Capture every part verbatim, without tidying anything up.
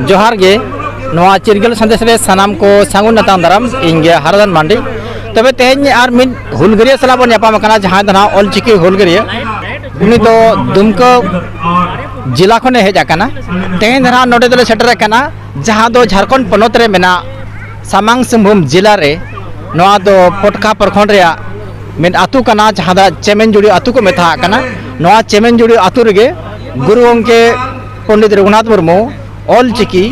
ᱡᱚᱦᱟᱨ ᱜᱮ᱾ ᱱᱚᱣᱟ ᱪᱤᱨᱜᱟᱹᱞ ᱥᱟᱸᱫᱮᱥ ᱨᱮ ᱥᱟᱱᱟᱢ ᱠᱚ ᱥᱟᱹᱜᱩᱱ ᱟᱛᱟᱝ ᱫᱟᱨᱟᱢ᱾ ᱤᱧ ᱜᱮ ᱦᱟᱨᱟᱫᱟᱱ ᱢᱟᱱᱰᱤ᱾ ᱛᱚᱵᱮ ᱛᱮᱦᱮᱧ ᱟᱨ ᱢᱤᱫ ᱦᱩᱞᱜᱟᱹᱨᱤᱭᱟᱹ ᱥᱟᱞᱟᱜ ᱵᱚᱱ ᱧᱟᱯᱟᱢ ᱟᱠᱟᱱᱟ, ᱡᱟᱦᱟᱸᱭ ᱫᱚ ᱱᱟᱦᱟᱜ ᱚᱞᱪᱤᱠᱤ ᱦᱩᱞᱜᱟᱹᱨᱤᱭᱟᱹ᱾ ᱩᱱᱤ ᱫᱚ ᱫᱩᱢᱠᱟᱹ ᱡᱮᱞᱟ ᱠᱷᱚᱱᱮ ᱦᱮᱡ ᱟᱠᱟᱱᱟ᱾ ᱛᱮᱦᱮᱧ ᱫᱚ ᱱᱟᱦᱟᱜ ᱱᱚᱰᱮ ᱫᱚᱞᱮ ᱥᱮᱴᱮᱨ ᱟᱠᱟᱱᱟ, ᱡᱟᱦᱟᱸ ᱫᱚ ᱡᱷᱟᱲᱠᱷᱚᱸᱰ ᱯᱚᱱᱚᱛ ᱨᱮ ᱢᱮᱱᱟᱜ ᱥᱟᱢᱟᱝ ᱥᱤᱝᱵᱷᱩᱢ ᱡᱮᱞᱟ ᱨᱮ᱾ ᱱᱚᱣᱟ ᱫᱚ ᱯᱚᱴᱠᱟ ᱯᱨᱚᱠᱷᱚᱸᱰ ᱨᱮᱭᱟᱜ ᱢᱤᱫ ᱟᱹᱛᱩ ᱠᱟᱱᱟ, ᱡᱟᱦᱟᱸ ᱫᱚ ᱪᱮᱢᱮᱱᱡᱩᱲᱤ ᱟᱹᱛᱩ ᱠᱚ ᱢᱮᱛᱟᱜ ᱠᱟᱱᱟ᱾ ᱱᱚᱣᱟ ᱪᱮᱢᱮᱱᱡᱩᱲᱤ ᱟᱹᱛᱩ ᱨᱮᱜᱮ ᱜᱩᱨᱩ ᱜᱚᱢᱠᱮ ᱯᱚᱱᱰᱤᱛ ᱨᱚᱜᱷᱩᱱᱟᱛᱷ ᱢᱩᱨᱢᱩ ᱚᱞ ᱪᱤᱠᱤ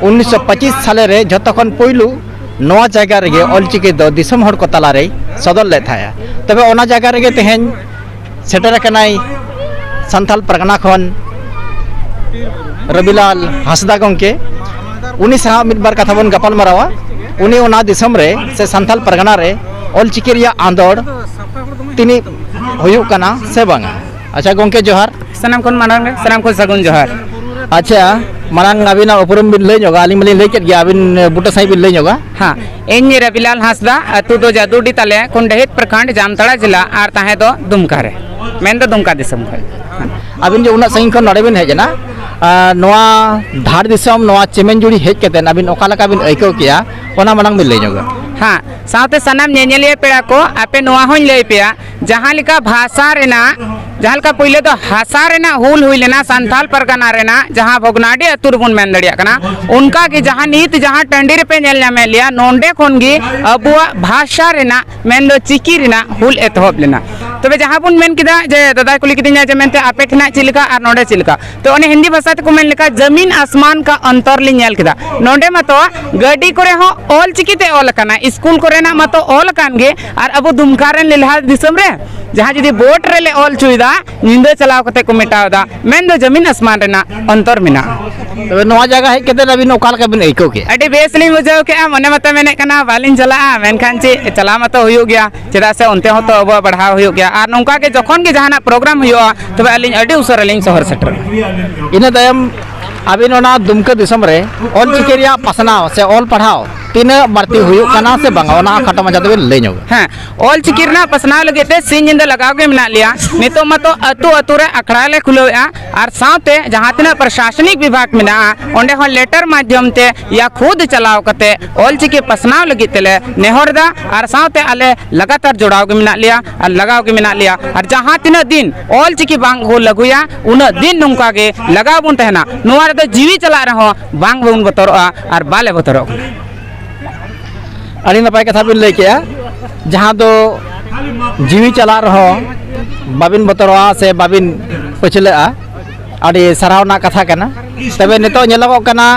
ᱩᱱᱤᱥᱥᱚ ᱯᱚᱸᱪᱤᱥ ᱥᱟᱞᱮ ᱨᱮ ᱡᱷᱚᱛᱚ ᱠᱷᱚᱱ ᱯᱩᱭᱞᱩ ᱱᱚᱣᱟ ᱡᱟᱭᱜᱟ ᱨᱮᱜᱮ ᱚᱞ ᱪᱤᱠᱤ ᱫᱚ ᱫᱤᱥᱚᱢ ᱦᱚᱲ ᱠᱚ ᱛᱟᱞᱟᱨᱮᱭ ᱥᱚᱫᱚᱨ ᱞᱮᱫ ᱛᱟᱦᱮᱸᱜᱼᱟ᱾ ᱛᱚᱵᱮ ᱚᱱᱟ ᱡᱟᱭᱜᱟ ᱨᱮᱜᱮ ᱛᱮᱦᱮᱧ ᱥᱮᱴᱮᱨ ᱟᱠᱟᱱᱟᱭ ᱥᱟᱱᱛᱟᱞ ᱯᱟᱨᱜᱟᱱᱟ ᱠᱷᱚᱱ ᱨᱚᱵᱤᱞᱟᱞ ᱦᱟᱸᱥᱫᱟ ᱜᱚᱢᱠᱮ᱾ ᱩᱱᱤ ᱥᱟᱶ ᱢᱤᱫ ᱵᱟᱨ ᱠᱟᱛᱷᱟ ᱵᱚᱱ ᱜᱟᱯᱟᱞ ᱢᱟᱨᱟᱣᱟ᱾ ᱩᱱᱤ ᱚᱱᱟ ᱫᱤᱥᱚᱢ ᱨᱮ ᱥᱮ ᱥᱟᱱᱛᱟᱞ ᱯᱟᱨᱜᱟᱱᱟ ᱨᱮ ᱚᱞ ᱪᱤᱠᱤ ᱨᱮᱭᱟᱜ ᱟᱸᱫᱳᱲ ᱛᱤᱱᱟᱹᱜ ᱦᱩᱭᱩᱜ ᱠᱟᱱᱟ ᱥᱮ ᱵᱟᱝᱟ᱾ ᱟᱪᱪᱷᱟ ᱜᱚᱢᱠᱮ, ᱡᱚᱦᱟᱨ᱾ ᱥᱟᱱᱟᱢ ᱠᱷᱚᱱ ᱢᱟᱲᱟᱝ ᱨᱮ ᱥᱟᱱᱟᱢ ᱠᱷᱚᱱ ᱥᱟᱹᱜᱩᱱ ᱡᱚᱦᱟᱨ᱾ ᱟᱪᱪᱷᱟ, ᱢᱟᱲᱟᱝ ᱟᱹᱵᱤᱱᱟᱜ ᱩᱯᱨᱩᱢ ᱵᱤᱱ ᱞᱟᱹᱭ ᱧᱚᱜᱟ᱾ ᱟᱹᱞᱤᱧ ᱢᱟᱞᱤᱧ ᱞᱟᱹᱭ ᱠᱮᱫ ᱜᱮᱭᱟ, ᱟᱹᱵᱤᱱ ᱵᱩᱴᱟᱹ ᱥᱟᱺᱦᱤᱡ ᱵᱤᱱ ᱞᱟᱹᱭ ᱧᱚᱜᱟ᱾ ᱦᱮᱸ, ᱤᱧ ᱨᱟᱵᱤᱞᱟᱞ ᱦᱟᱸᱥᱫᱟ, ᱟᱹᱛᱩ ᱫᱚ ᱡᱟᱫᱩᱰᱤ ᱛᱟᱞᱮ, ᱠᱩᱱᱰᱟᱹᱦᱤᱛ ᱯᱨᱚᱠᱷᱚᱸᱰ, ᱡᱟᱢᱛᱟᱲᱟ ᱡᱮᱞᱟ, ᱟᱨ ᱛᱟᱦᱮᱸ ᱫᱚ ᱫᱩᱢᱠᱟ ᱨᱮ, ᱢᱮᱱᱫᱚ ᱫᱩᱢᱠᱟ ᱫᱤᱥᱚᱢ ᱠᱷᱚᱱ᱾ ᱟᱹᱵᱤᱱ ᱡᱮ ᱩᱱᱟᱹᱜ ᱥᱟᱺᱜᱤᱧ ᱠᱷᱚᱱ ᱱᱚᱰᱮ ᱵᱤᱱ ᱦᱮᱡ ᱮᱱᱟ, ᱟᱨ ᱱᱚᱣᱟ ᱫᱷᱟᱲ ᱫᱤᱥᱚᱢ, ᱱᱚᱣᱟ ᱪᱮᱢᱮᱱᱡᱩᱲᱤ ᱦᱮᱡ ᱠᱟᱛᱮᱫ ᱟᱹᱵᱤᱱ ᱚᱠᱟ ᱞᱮᱠᱟ ᱵᱤᱱ ᱟᱹᱭᱠᱟᱹᱣ ᱠᱮᱜᱼᱟ, ᱚᱱᱟ ᱢᱟᱲᱟᱝ ᱵᱤᱱ ᱞᱟᱹᱭ ᱧᱚᱜᱟ᱾ ᱦᱮᱸ, ᱥᱟᱶᱛᱮ ᱥᱟᱱᱟᱢ ᱧᱮᱧᱮᱞᱤᱭᱟᱹ ᱯᱮᱲᱟ ᱠᱚ, ᱟᱯᱮ ᱱᱚᱣᱟ ᱦᱚᱸᱧ ᱞᱟᱹᱭ ᱯᱮᱭᱟ, ᱡᱟᱦᱟᱸ ᱞᱮᱠᱟ ᱵᱷᱟᱥᱟ ᱨᱮᱱᱟᱜ, ᱡᱟᱦᱟᱸ ᱞᱮᱠᱟ ᱯᱳᱭᱞᱳ ᱫᱚ ᱦᱟᱥᱟ ᱨᱮᱱᱟᱜ ᱦᱩᱞ ᱦᱩᱭ ᱞᱮᱱᱟ ᱥᱟᱱᱛᱟᱞ ᱯᱟᱨᱜᱟᱱᱟ ᱨᱮᱱᱟᱜ, ᱡᱟᱦᱟᱸ ᱵᱷᱚᱜᱽᱱᱟᱰᱤ ᱟᱹᱛᱩ ᱨᱮᱵᱚᱱ ᱢᱮᱱ ᱫᱟᱲᱮᱭᱟᱜ ᱠᱟᱱᱟ, ᱚᱱᱠᱟ ᱜᱮ ᱡᱟᱦᱟᱸ ᱱᱤᱛ ᱡᱟᱦᱟᱸ ᱴᱟᱺᱰᱤ ᱨᱮᱯᱮ ᱧᱮᱞ ᱧᱟᱢᱮᱫ ᱞᱮᱭᱟ, ᱱᱚᱸᱰᱮ ᱠᱷᱚᱱ ᱜᱮ ᱟᱵᱚᱣᱟᱜ ᱵᱷᱟᱥᱟ ᱨᱮᱱᱟᱜ, ᱢᱮᱱᱫᱚ ᱪᱤᱠᱤ ᱨᱮᱱᱟᱜ ᱦᱩᱞ ᱮᱛᱚᱦᱚᱵ ᱞᱮᱱᱟ᱾ ᱛᱚᱵᱮ ᱡᱟᱦᱟᱸ ᱵᱚᱱ ᱢᱮᱱ ᱠᱮᱫᱟ ᱡᱮ ᱫᱟᱫᱟᱭ ᱠᱩᱞᱤ ᱠᱤᱫᱤᱧᱟ ᱡᱮ ᱢᱮᱱᱛᱮ ᱟᱯᱮ ᱴᱷᱮᱱᱟᱜ ᱪᱮᱫ ᱞᱮᱠᱟ ᱟᱨ ᱱᱚᱸᱰᱮ ᱪᱮᱫ ᱞᱮᱠᱟ, ᱛᱚ ᱚᱱᱮ ᱦᱤᱱᱫᱤ ᱵᱷᱟᱥᱟ ᱛᱮᱠᱚ ᱢᱮᱱ ᱞᱮᱠᱟ ᱡᱟᱢᱤᱱ ᱟᱥᱢᱟᱱ ᱠᱟ ᱚᱱᱛᱚᱨ ᱞᱤᱧ ᱧᱮᱞ ᱠᱮᱫᱟ᱾ ᱱᱚᱸᱰᱮ ᱢᱟᱛᱚ ᱜᱟᱹᱰᱤ ᱠᱚᱨᱮ ᱦᱚᱸ ᱚᱞ ᱪᱤᱠᱤ ᱛᱮ ᱚᱞ ᱟᱠᱟᱱᱟ, ᱥᱠᱩᱞ ᱠᱚᱨᱮᱱᱟᱜ ᱢᱟᱛᱚ ᱚᱞ ᱟᱠᱟᱱ ᱜᱮ, ᱟᱨ ᱟᱵᱚ ᱫᱩᱢᱠᱟ ᱨᱮᱱ ᱞᱮᱞᱦᱟ ᱫᱤᱥᱚᱢ ᱨᱮ ᱡᱟᱦᱟᱸ ᱡᱩᱫᱤ ᱵᱳᱨᱰ ᱨᱮᱞᱮ ᱚᱞ ᱦᱚᱪᱚᱭᱮᱫᱟ, ᱧᱤᱫᱟᱹ ᱪᱟᱞᱟᱣ ᱠᱟᱛᱮ ᱠᱚ ᱢᱮᱴᱟᱣ ᱮᱫᱟ, ᱢᱮᱱᱫᱚ ᱡᱟᱢᱤᱱ ᱟᱥᱢᱟᱱ ᱨᱮᱱᱟᱜ ᱚᱱᱛᱚᱨ ᱢᱮᱱᱟᱜᱼᱟ᱾ ᱛᱚᱵᱮ ᱱᱚᱣᱟ ᱡᱟᱭᱜᱟ ᱦᱮᱡ ᱠᱟᱛᱮ ᱟᱹᱵᱤᱱ ᱚᱠᱟ ᱞᱮᱠᱟ ᱵᱤᱱ ᱟᱹᱭᱠᱟᱹᱣ ᱠᱮᱫᱼᱟ? ᱟᱹᱰᱤ ᱵᱮᱥ ᱞᱤᱧ ᱵᱩᱡᱷᱟᱹᱣ ᱠᱮᱫᱼᱟ, ᱢᱚᱱᱮ ᱢᱟᱛᱚ ᱢᱮᱱᱮᱫ ᱠᱟᱱᱟ ᱵᱟᱹᱞᱤᱧ ᱪᱟᱞᱟᱜᱼᱟ, ᱢᱮᱱᱠᱷᱟᱱ ᱪᱮᱫ, ᱪᱟᱞᱟᱣ ᱢᱟᱛᱚ ᱦᱩᱭᱩᱜ ᱜᱮᱭᱟ, ᱪᱮᱫᱟᱜ ᱥᱮ ᱚᱱᱛᱮ ᱦᱚᱸᱛᱚ ᱟᱵᱚᱣᱟᱜ ᱵᱟᱲᱦᱟᱣ ᱦᱩᱭᱩᱜ ᱜᱮᱭᱟ᱾ ᱟᱨ ᱱᱚᱝᱠᱟ ᱜᱮ ᱡᱚᱠᱷᱚᱱ ᱜᱮ ᱡᱟᱦᱟᱱᱟᱜ ᱯᱨᱳᱜᱨᱟᱢ ᱦᱩᱭᱩᱜᱼᱟ, ᱛᱚᱵᱮ ᱟᱹᱞᱤᱧ ᱟᱹᱰᱤ ᱩᱥᱟᱹᱨᱟ ᱞᱤᱧ ᱥᱚᱦᱚᱨ ᱥᱮᱴᱮᱨᱚᱜᱼᱟ᱾ ᱤᱱᱟᱹ ᱛᱟᱭᱚᱢ ᱟᱹᱵᱤᱱ ᱚᱱᱟ ᱫᱩᱢᱠᱟᱹ ᱫᱤᱥᱚᱢ ᱨᱮ ᱚᱞ ᱪᱤᱠᱤ ᱨᱮᱭᱟᱜ ᱯᱟᱥᱱᱟᱣ ᱥᱮ ᱚᱞ ᱯᱟᱲᱦᱟᱣ ᱛᱤᱱᱟᱹᱜ ᱵᱟᱹᱲᱛᱤ ᱦᱩᱭᱩᱜ ᱠᱟᱱᱟ ᱥᱮ ᱵᱟᱝᱟ, ᱚᱱᱟ ᱠᱷᱟᱴᱚ ᱢᱟᱪᱷᱟ ᱛᱮᱵᱤᱱ ᱞᱟᱹᱭ ᱧᱚᱜᱟ᱾ ᱦᱮᱸ, ᱚᱞ ᱪᱤᱠᱤ ᱨᱮᱱᱟᱜ ᱯᱟᱥᱱᱟᱣ ᱞᱟᱹᱜᱤᱫ ᱛᱮ ᱥᱤᱧ ᱧᱤᱫᱟᱹ ᱞᱟᱜᱟᱣ ᱜᱮ ᱢᱮᱱᱟᱜ ᱞᱮᱭᱟ᱾ ᱱᱤᱛᱚᱜ ᱢᱟᱛᱚ ᱟᱹᱛᱩ ᱟᱹᱛᱩ ᱨᱮ ᱟᱠᱷᱲᱟ ᱞᱮ ᱠᱷᱩᱞᱟᱹᱣᱮᱫᱼᱟ, ᱟᱨ ᱥᱟᱶᱛᱮ ᱡᱟᱦᱟᱸ ᱛᱤᱱᱟᱹᱜ ᱯᱨᱚᱥᱟᱥᱚᱱᱤᱠ ᱵᱤᱵᱷᱟᱜᱽ ᱢᱮᱱᱟᱜᱼᱟ, ᱚᱸᱰᱮ ᱦᱚᱸ ᱞᱮᱴᱟᱨ ᱢᱟᱫᱽᱫᱷᱚᱢ ᱛᱮ ᱭᱟ ᱠᱷᱩᱫ ᱪᱟᱞᱟᱣ ᱠᱟᱛᱮ ᱚᱞ ᱪᱤᱠᱤ ᱯᱟᱥᱱᱟᱣ ᱞᱟᱹᱜᱤᱫ ᱛᱮᱞᱮ ᱱᱮᱦᱚᱨ ᱮᱫᱟ, ᱟᱨ ᱥᱟᱶᱛᱮ ᱟᱞᱮ ᱞᱟᱜᱟᱛᱟᱨ ᱡᱚᱲᱟᱣ ᱜᱮ ᱢᱮᱱᱟᱜ ᱞᱮᱭᱟ ᱟᱨ ᱞᱟᱜᱟᱣ ᱜᱮ ᱢᱮᱱᱟᱜ ᱞᱮᱭᱟ᱾ ᱟᱨ ᱡᱟᱦᱟᱸ ᱛᱤᱱᱟᱹᱜ ᱫᱤᱱ ᱚᱞ ᱪᱤᱠᱤ ᱵᱟᱝ ᱠᱚ ᱞᱟᱹᱜᱩᱭᱟ, ᱩᱱᱟᱹᱜ ᱫᱤᱱ ᱱᱚᱝᱠᱟ ᱜᱮ ᱞᱟᱜᱟᱣ ᱵᱚᱱ ᱛᱟᱦᱮᱱᱟ᱾ ᱱᱚᱣᱟ ᱨᱮᱫᱚ ᱡᱤᱣᱤ ᱪᱟᱞᱟᱜ ᱨᱮᱦᱚᱸ ᱵᱟᱝ ᱵᱚᱱ ᱵᱚᱛᱚᱨᱚᱜᱼᱟ ᱟᱨ ᱵᱟᱞᱮ ᱵᱚᱛᱚᱨᱚᱜ ᱠᱟᱱᱟ᱾ ᱟᱹᱰᱤ ᱱᱟᱯᱟᱭ ᱠᱟᱛᱷᱟ ᱵᱤᱱ ᱞᱟᱹᱭ ᱠᱮᱜᱼᱟ, ᱡᱟᱦᱟᱸ ᱫᱚ ᱡᱤᱣᱤ ᱪᱟᱞᱟᱜ ᱨᱮᱦᱚᱸ ᱵᱟᱵᱤᱱ ᱵᱚᱛᱚᱨᱚᱜᱼᱟ ᱥᱮ ᱵᱟᱵᱤᱱ ᱯᱟᱹᱪᱷᱞᱟᱹᱜᱼᱟ᱾ ᱟᱹᱰᱤ ᱥᱟᱨᱦᱟᱣ ᱨᱮᱱᱟᱜ ᱠᱟᱛᱷᱟ ᱠᱟᱱᱟ᱾ ᱛᱚᱵᱮ ᱱᱤᱛᱚᱜ ᱧᱮᱞᱚᱜᱚᱜ ᱠᱟᱱᱟ,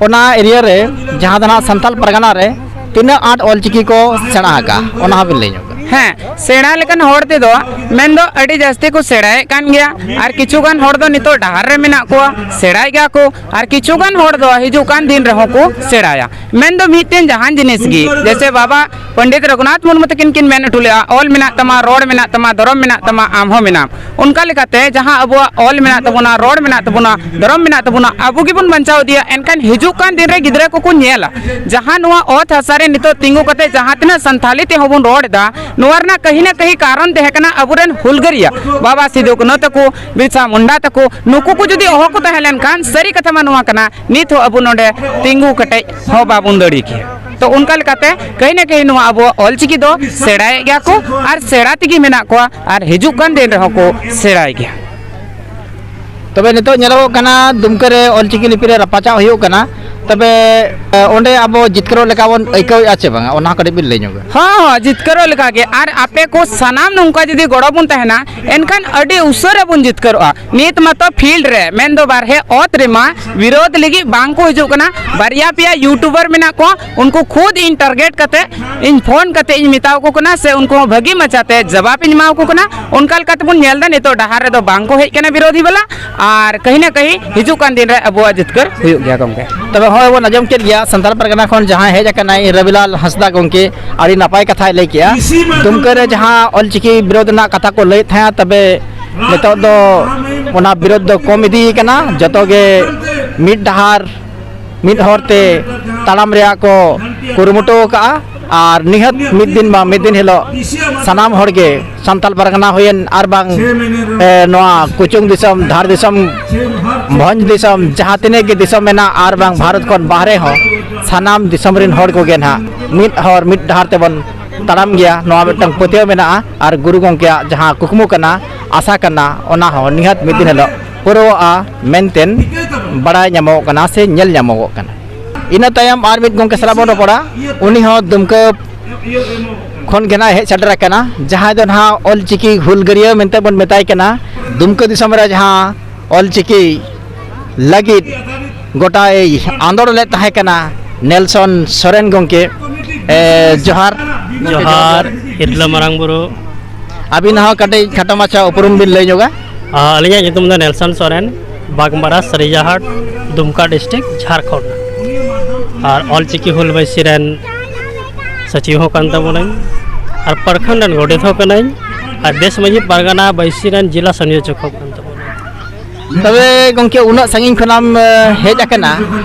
ᱚᱱᱟ ᱮᱨᱤᱭᱟ ᱨᱮ, ᱡᱟᱦᱟᱸ ᱫᱚ ᱱᱟᱦᱟᱜ ᱥᱟᱱᱛᱟᱞ ᱯᱟᱨᱜᱟᱱᱟ ᱨᱮ, ᱛᱤᱱᱟᱹᱜ ᱟᱸᱴ ᱚᱞᱪᱤᱠᱤ ᱠᱚ ᱥᱮᱬᱟ ᱟᱠᱟᱫᱼᱟ, ᱚᱱᱟ ᱦᱚᱸᱵᱤᱱ ᱞᱟᱹᱭ ᱧᱚᱜ ᱠᱟᱜᱼᱟ᱾ ᱦᱮᱸ, ᱥᱮᱬᱟ ᱞᱮᱠᱟᱱ ᱦᱚᱲ ᱛᱮᱫᱚ ᱢᱮᱱᱫᱚ ᱟᱹᱰᱤ ᱡᱟᱹᱥᱛᱤ ᱠᱚ ᱥᱮᱬᱟᱭᱮᱫ ᱠᱟᱱ ᱜᱮᱭᱟ, ᱟᱨ ᱠᱤᱪᱷᱩ ᱜᱟᱱ ᱦᱚᱲ ᱫᱚ ᱱᱤᱛᱚᱜ ᱰᱟᱦᱟᱨ ᱨᱮ ᱢᱮᱱᱟᱜ ᱠᱚᱣᱟ, ᱥᱮᱬᱟᱭ ᱜᱮᱭᱟ ᱠᱚ, ᱟᱨ ᱠᱤᱪᱷᱩ ᱜᱟᱱ ᱦᱚᱲ ᱫᱚ ᱦᱤᱡᱩᱜ ᱠᱟᱱ ᱫᱤᱱ ᱨᱮᱦᱚᱸ ᱠᱚ ᱥᱮᱬᱟᱭᱟ᱾ ᱢᱮᱱᱫᱚ ᱢᱤᱫᱴᱮᱱ ᱡᱟᱦᱟᱱ ᱡᱤᱱᱤᱥ ᱜᱮ, ᱡᱮᱭᱥᱮ ᱵᱟᱵᱟ ᱯᱚᱱᱰᱤᱛ ᱨᱚᱜᱷᱩᱱᱟᱛᱷ ᱢᱩᱨᱢᱩ ᱛᱟᱹᱠᱤᱱ ᱠᱤᱱ ᱢᱮᱱ ᱦᱚᱴᱚ ᱞᱮᱫᱼᱟ, "ᱚᱞ ᱢᱮᱱᱟᱜ ᱛᱟᱢᱟ, ᱨᱚᱲ ᱢᱮᱱᱟᱜ ᱛᱟᱢᱟ, ᱫᱷᱚᱨᱚᱢ ᱢᱮᱱᱟᱜ ᱛᱟᱢᱟ, ᱟᱢ ᱦᱚᱸ ᱢᱮᱱᱟᱢ᱾" ᱚᱱᱠᱟ ᱞᱮᱠᱟᱛᱮ ᱡᱟᱦᱟᱸ ᱟᱵᱚᱣᱟᱜ ᱚᱞ ᱢᱮᱱᱟᱜ ᱛᱟᱵᱚᱱᱟ, ᱨᱚᱲ ᱢᱮᱱᱟᱜ ᱛᱟᱵᱚᱱᱟ, ᱫᱷᱚᱨᱚᱢ ᱢᱮᱱᱟᱜ ᱛᱟᱵᱚᱱᱟ, ᱟᱵᱚ ᱜᱮᱵᱚᱱ ᱵᱟᱧᱪᱟᱣ ᱤᱫᱤᱭᱟ, ᱮᱱᱠᱷᱟᱱ ᱦᱤᱡᱩᱜ ᱠᱟᱱ ᱫᱤᱱ ᱨᱮ ᱜᱤᱫᱽᱨᱟᱹ ᱠᱚᱠᱚ ᱧᱮᱞᱟ, ᱡᱟᱦᱟᱸ ᱱᱚᱣᱟ ᱚᱛ ᱦᱟᱥᱟ ᱨᱮ ᱱᱤᱛᱚᱜ ᱛᱤᱸᱜᱩ ᱠᱟᱛᱮ ᱡᱟᱦᱟᱸ ᱛᱤᱱᱟᱹᱜ ᱥᱟᱱᱛᱷᱟᱞᱤ ᱛᱮᱦᱚᱸ ᱵᱚᱱ ᱨᱚᱲ ᱮᱫᱟ, ᱱᱚᱣᱟ ᱨᱮᱱᱟᱜ ᱠᱟᱹᱦᱤ ᱱᱟ ᱠᱟᱹᱦᱤ ᱠᱟᱨᱚᱱ ᱛᱟᱦᱮᱸ ᱠᱟᱱᱟ ᱟᱵᱚᱨᱮᱱ ᱦᱩᱞᱜᱟᱹᱨᱤᱭᱟᱹ ᱵᱟᱵᱟ ᱥᱤᱫᱩ ᱠᱟᱹᱱᱦᱩ ᱛᱟᱠᱚ, ᱵᱤᱨᱥᱟ ᱢᱩᱱᱰᱟ ᱛᱟᱠᱚ, ᱱᱩᱠᱩ ᱠᱚ ᱡᱩᱫᱤ ᱚᱦᱚ ᱠᱚ ᱛᱟᱦᱮᱸ ᱞᱮᱱᱠᱷᱟᱱ, ᱥᱟᱹᱨᱤ ᱠᱟᱛᱷᱟ ᱢᱟ ᱱᱚᱣᱟ ᱠᱟᱱᱟ, ᱱᱤᱛ ᱦᱚᱸ ᱟᱵᱚ ᱱᱚᱰᱮ ᱛᱤᱸᱜᱩ ᱠᱮᱴᱮᱡ ᱦᱚᱸ ᱵᱟᱵᱚᱱ ᱫᱟᱲᱮ ᱠᱮᱭᱟ᱾ ᱛᱚ, ᱚᱱᱠᱟ ᱞᱮᱠᱟᱛᱮ ᱠᱟᱹᱦᱤ ᱱᱟ ᱠᱟᱹᱦᱤ ᱱᱚᱣᱟ ᱟᱵᱚᱣᱟᱜ ᱚᱞᱪᱤᱠᱤ ᱫᱚ ᱥᱮᱬᱟᱭᱮᱫ ᱜᱮᱭᱟ ᱠᱚ ᱟᱨ ᱥᱮᱬᱟ ᱛᱮᱜᱮ ᱢᱮᱱᱟᱜ ᱠᱚᱣᱟ ᱟᱨ ᱦᱤᱡᱩᱜ ᱠᱟᱱ ᱫᱤᱱ ᱨᱮᱦᱚᱸ ᱠᱚ ᱥᱮᱬᱟᱭ ᱜᱮᱭᱟ᱾ ᱛᱚᱵᱮ ᱱᱤᱛᱚᱜ ᱧᱮᱞᱚᱜᱚᱜ ᱠᱟᱱᱟ, ᱫᱩᱢᱠᱟᱹ ᱨᱮ ᱚᱞᱪᱤᱠᱤ ᱞᱤᱯᱤ ᱨᱮ ᱨᱟᱯᱟᱪᱟᱜ ᱦᱩᱭᱩᱜ ᱠᱟᱱᱟ᱾ ᱛᱚᱵᱮ, ᱮ, ᱚᱸᱰᱮ ᱟᱵᱚ ᱡᱤᱛᱠᱟᱹᱨᱚᱜ ᱞᱮᱠᱟ ᱵᱚᱱ ᱟᱹᱭᱠᱟᱹᱣᱮᱫᱼᱟ ᱪᱮ ᱵᱟᱝᱟ, ᱚᱱᱟ ᱠᱟᱹᱴᱤᱡ ᱵᱤᱱ ᱞᱟᱹᱭ ᱧᱚᱜᱟ᱾ ᱦᱚᱸ, ᱦᱚᱸ, ᱡᱤᱛᱠᱟᱹᱨᱚᱜ ᱞᱮᱠᱟ ᱜᱮ᱾ ᱟᱨ ᱟᱯᱮ ᱠᱚ ᱥᱟᱱᱟᱢ ᱱᱚᱝᱠᱟ ᱡᱩᱫᱤ ᱜᱚᱲᱚ ᱵᱚᱱ ᱛᱟᱦᱮᱱᱟ, ᱮᱱᱠᱷᱟᱱ ᱟᱹᱰᱤ ᱩᱥᱟᱹᱨᱟ ᱵᱚᱱ ᱡᱤᱛᱠᱟᱹᱨᱚᱜᱼᱟ᱾ ᱱᱤᱛ ᱢᱟᱛᱚ ᱯᱷᱤᱞᱰ ᱨᱮ, ᱢᱮᱱᱫᱚ ᱵᱟᱨᱦᱮ ᱚᱛ ᱨᱮᱢᱟ ᱵᱤᱨᱳᱫᱷ ᱞᱟᱹᱜᱤᱫ ᱵᱟᱝ ᱠᱚ ᱦᱤᱡᱩᱜ ᱠᱟᱱᱟ᱾ ᱵᱟᱨᱭᱟ ᱯᱮᱭᱟ ᱭᱩᱴᱩᱵᱟᱨ ᱢᱮᱱᱟᱜ ᱠᱚᱣᱟ, ᱩᱱᱠᱩ ᱠᱷᱩᱫ ᱤᱧ ᱴᱟᱨᱜᱮᱴ ᱠᱟᱛᱮ, ᱤᱧ ᱯᱷᱳᱱ ᱠᱟᱛᱮ ᱤᱧ ᱢᱮᱛᱟ ᱠᱚ ᱠᱟᱱᱟ, ᱥᱮ ᱩᱱᱠᱩ ᱦᱚᱸ ᱵᱷᱟᱹᱜᱤ ᱢᱟᱪᱷᱟᱛᱮ ᱡᱟᱵᱟᱵ ᱤᱧ ᱮᱢᱟ ᱠᱚ ᱠᱟᱱᱟ᱾ ᱚᱱᱠᱟ ᱞᱮᱠᱟ ᱛᱮᱵᱚᱱ ᱧᱮᱞ ᱮᱫᱟ, ᱱᱤᱛᱚᱜ ᱰᱟᱦᱟᱨ ᱨᱮᱫᱚ ᱵᱟᱝ ᱠᱚ ᱦᱮᱡ ᱠᱟᱱᱟ ᱵᱤᱨᱳᱫᱷᱤ ᱵᱟᱞᱟ, ᱟᱨ ᱠᱟᱹᱦᱤ ᱱᱟ ᱠᱟᱹᱦᱤ ᱦᱤᱡᱩᱜ ᱠᱟᱱ ᱫᱤᱱ ᱨᱮ ᱟᱵᱚᱣᱟᱜ ᱡᱤᱛᱠᱟᱹᱨ ᱦᱩᱭᱩᱜ ᱜᱮᱭᱟ ᱜᱚᱢᱠᱮ᱾ ᱛᱚᱵᱮ ᱦᱚᱸᱜᱼᱚᱭ ᱵᱚᱱ ᱟᱸᱡᱚᱢ ᱠᱮᱫ ᱜᱮᱭᱟ, ᱥᱟᱱᱛᱟᱲ ᱯᱟᱨᱜᱟᱱᱟ ᱠᱷᱚᱱ ᱡᱟᱦᱟᱸᱭ ᱦᱮᱡ ᱟᱠᱟᱱᱟᱭ ᱨᱚᱵᱤᱞᱟᱞ ᱦᱟᱸᱥᱫᱟ ᱜᱚᱢᱠᱮ, ᱟᱹᱰᱤ ᱱᱟᱯᱟᱭ ᱠᱟᱛᱷᱟᱭ ᱞᱟᱹᱭ ᱠᱮᱜᱼᱟ᱾ ᱫᱩᱢᱠᱟᱹ ᱨᱮ ᱡᱟᱦᱟᱸ ᱚᱞᱪᱤᱠᱤ ᱵᱤᱨᱳᱫᱷ ᱨᱮᱱᱟᱜ ᱠᱟᱛᱷᱟ ᱠᱚ ᱞᱟᱹᱭᱮᱫ ᱛᱟᱦᱮᱸᱫ, ᱛᱚᱵᱮ ᱱᱤᱛᱚᱜ ᱫᱚ ᱚᱱᱟ ᱵᱤᱨᱳᱫᱷ ᱫᱚ ᱠᱚᱢ ᱤᱫᱤ ᱠᱟᱱᱟ᱾ ᱡᱚᱛᱚ ᱜᱮ ᱢᱤᱫ ᱰᱟᱦᱟᱨ ᱢᱤᱫ ᱦᱚᱨ ᱛᱮ ᱛᱟᱲᱟᱢ ᱨᱮᱭᱟᱜ ᱠᱚ ᱠᱩᱨᱩᱢᱩᱴᱩ ᱟᱠᱟᱫᱼᱟ᱾ ᱟᱨ ᱱᱤᱦᱟᱹᱛ ᱢᱤᱫ ᱫᱤᱱ ᱵᱟᱝ ᱢᱤᱫ ᱫᱤᱱ ᱦᱤᱞᱳᱜ ᱥᱟᱱᱟᱢ ᱦᱚᱲ ᱜᱮ, ᱥᱟᱱᱛᱟᱲ ᱯᱟᱨᱜᱟᱱᱟ ᱦᱩᱭᱮᱱ ᱟᱨ ᱵᱟᱝ, ᱮ, ᱱᱚᱣᱟ ᱠᱩᱪᱩᱝ ᱫᱤᱥᱚᱢ, ᱫᱷᱟᱲ ᱫᱤᱥᱚᱢ, ᱵᱷᱚᱸᱡᱽ ᱫᱤᱥᱚᱢ, ᱡᱟᱦᱟᱸ ᱛᱤᱱᱟᱹᱜ ᱜᱮ ᱫᱤᱥᱚᱢ ᱢᱮᱱᱟᱜᱼᱟ ᱟᱨ ᱵᱟᱝ ᱵᱷᱟᱨᱚᱛ ᱠᱷᱚᱱ ᱵᱟᱦᱨᱮ ᱦᱚᱸ, ᱥᱟᱱᱟᱢ ᱫᱤᱥᱚᱢ ᱨᱮᱱ ᱦᱚᱲ ᱠᱚᱜᱮ ᱱᱟᱦᱟᱜ ᱢᱤᱫ ᱦᱚᱨ ᱢᱤᱫ ᱰᱟᱦᱟᱨ ᱛᱮᱵᱚᱱ ᱛᱟᱲᱟᱢ ᱜᱮᱭᱟ, ᱱᱚᱣᱟ ᱢᱤᱫᱴᱟᱝ ᱯᱟᱹᱛᱭᱟᱹᱣ ᱢᱮᱱᱟᱜᱼᱟ᱾ ᱟᱨ ᱜᱩᱨᱩ ᱜᱚᱢᱠᱮᱭᱟᱜ ᱡᱟᱦᱟᱸ ᱠᱩᱠᱢᱩ ᱠᱟᱱᱟ, ᱟᱥᱟ ᱠᱟᱱᱟ, ᱚᱱᱟ ᱦᱚᱸ ᱱᱤᱦᱟᱹᱛ ᱢᱤᱫ ᱫᱤᱱ ᱦᱤᱞᱳᱜ ᱯᱩᱨᱟᱹᱣᱚᱜᱼᱟ ᱢᱮᱱᱛᱮ ᱵᱟᱲᱟᱭ ᱧᱟᱢᱚᱜᱚᱜ ᱠᱟᱱᱟ ᱥᱮ ᱧᱮᱞ ᱧᱟᱢᱚᱜᱚᱜ ᱠᱟᱱᱟ᱾ ᱤᱱᱟᱹ ᱛᱟᱭᱚᱢ ᱟᱨ ᱢᱤᱫ ᱜᱚᱢᱠᱮ ᱥᱟᱞᱟᱜ ᱵᱚᱱ ᱨᱚᱯᱚᱲᱟ, ᱩᱱᱤ ᱦᱚᱸ ᱫᱩᱢᱠᱟᱹ ᱠᱷᱚᱱ ᱜᱮ ᱱᱟᱦᱟᱜ ᱦᱮᱡ ᱥᱮᱴᱮᱨ ᱟᱠᱟᱱᱟ, ᱡᱟᱦᱟᱸᱭ ᱫᱚ ᱱᱟᱦᱟᱜ ᱚᱞᱪᱤᱠᱤ ᱦᱩᱞᱜᱟᱹᱨᱭᱟᱹ ᱢᱮᱱᱛᱮ ᱵᱚᱱ ᱢᱮᱛᱟᱭ ᱠᱟᱱᱟ᱾ ᱫᱩᱢᱠᱟᱹ ᱫᱤᱥᱚᱢ ᱨᱮ ᱡᱟᱦᱟᱸ ᱚᱞᱪᱤᱠᱤ ᱞᱟᱹᱜᱤᱫ ᱜᱚᱴᱟᱭ ᱟᱸᱫᱳᱲ ᱞᱮᱫ ᱛᱟᱦᱮᱸ ᱠᱟᱱᱟ ᱱᱮᱞᱥᱚᱱ ᱥᱚᱨᱮᱱ ᱜᱚᱢᱠᱮ᱾ ᱮ, ᱡᱚᱦᱟᱨ᱾ ᱡᱚᱦᱟᱨ, ᱦᱤᱨᱞᱟᱹ ᱢᱟᱨᱟᱝ ᱵᱩᱨᱩ᱾ ᱟᱹᱵᱤᱱ ᱦᱚᱸ ᱠᱟᱹᱴᱤᱡ ᱠᱷᱟᱴᱚ ᱢᱟᱪᱷᱟ ᱩᱯᱨᱩᱢ ᱵᱤᱱ ᱞᱟᱹᱭ ᱧᱚᱜᱟ᱾ ᱟᱹᱞᱤᱧᱟᱜ ᱧᱩᱛᱩᱢ ᱫᱚ ᱱᱮᱞᱥᱚᱱ ᱥᱚᱨᱮᱱ, ᱵᱟᱜᱽᱢᱟᱨᱟ, ᱥᱟᱹᱨᱤᱭᱟᱦᱟᱴ, ᱫᱩᱢᱠᱟ ᱰᱤᱥᱴᱨᱤᱠᱴ, ᱡᱷᱟᱲᱠᱷᱚᱸᱰ᱾ ᱟᱨ ᱚᱞᱪᱤᱠᱤ ᱦᱩᱞ ᱵᱟᱹᱭᱥᱤ ᱨᱮᱱ ᱥᱚᱪᱤᱵᱽ ᱦᱚᱸ ᱠᱟᱱ ᱛᱟᱵᱚᱱᱟᱹᱧ, ᱟᱨ ᱯᱨᱚᱠᱷᱚᱸᱰ ᱨᱮᱱ ᱜᱚᱰᱮᱛ ᱦᱚᱸ ᱠᱟᱹᱱᱟᱹᱧ, ᱟᱨ ᱫᱮᱥ ᱢᱟᱹᱡᱷᱤ ᱯᱟᱨᱜᱟᱱᱟ ᱵᱟᱹᱭᱥᱤ ᱨᱮᱱ ᱡᱮᱞᱟ ᱥᱚᱝᱭᱳᱡᱚᱠ ᱦᱚᱸ ᱠᱟᱱ ᱛᱟᱵᱚᱱᱟᱹᱧ᱾ ᱛᱚᱵᱮ ᱜᱚᱢᱠᱮ, ᱩᱱᱟᱹᱜ ᱥᱟᱺᱜᱤᱧ ᱠᱷᱚᱱᱟᱢ, ᱮ, ᱦᱮᱡ ᱟᱠᱟᱱᱟ,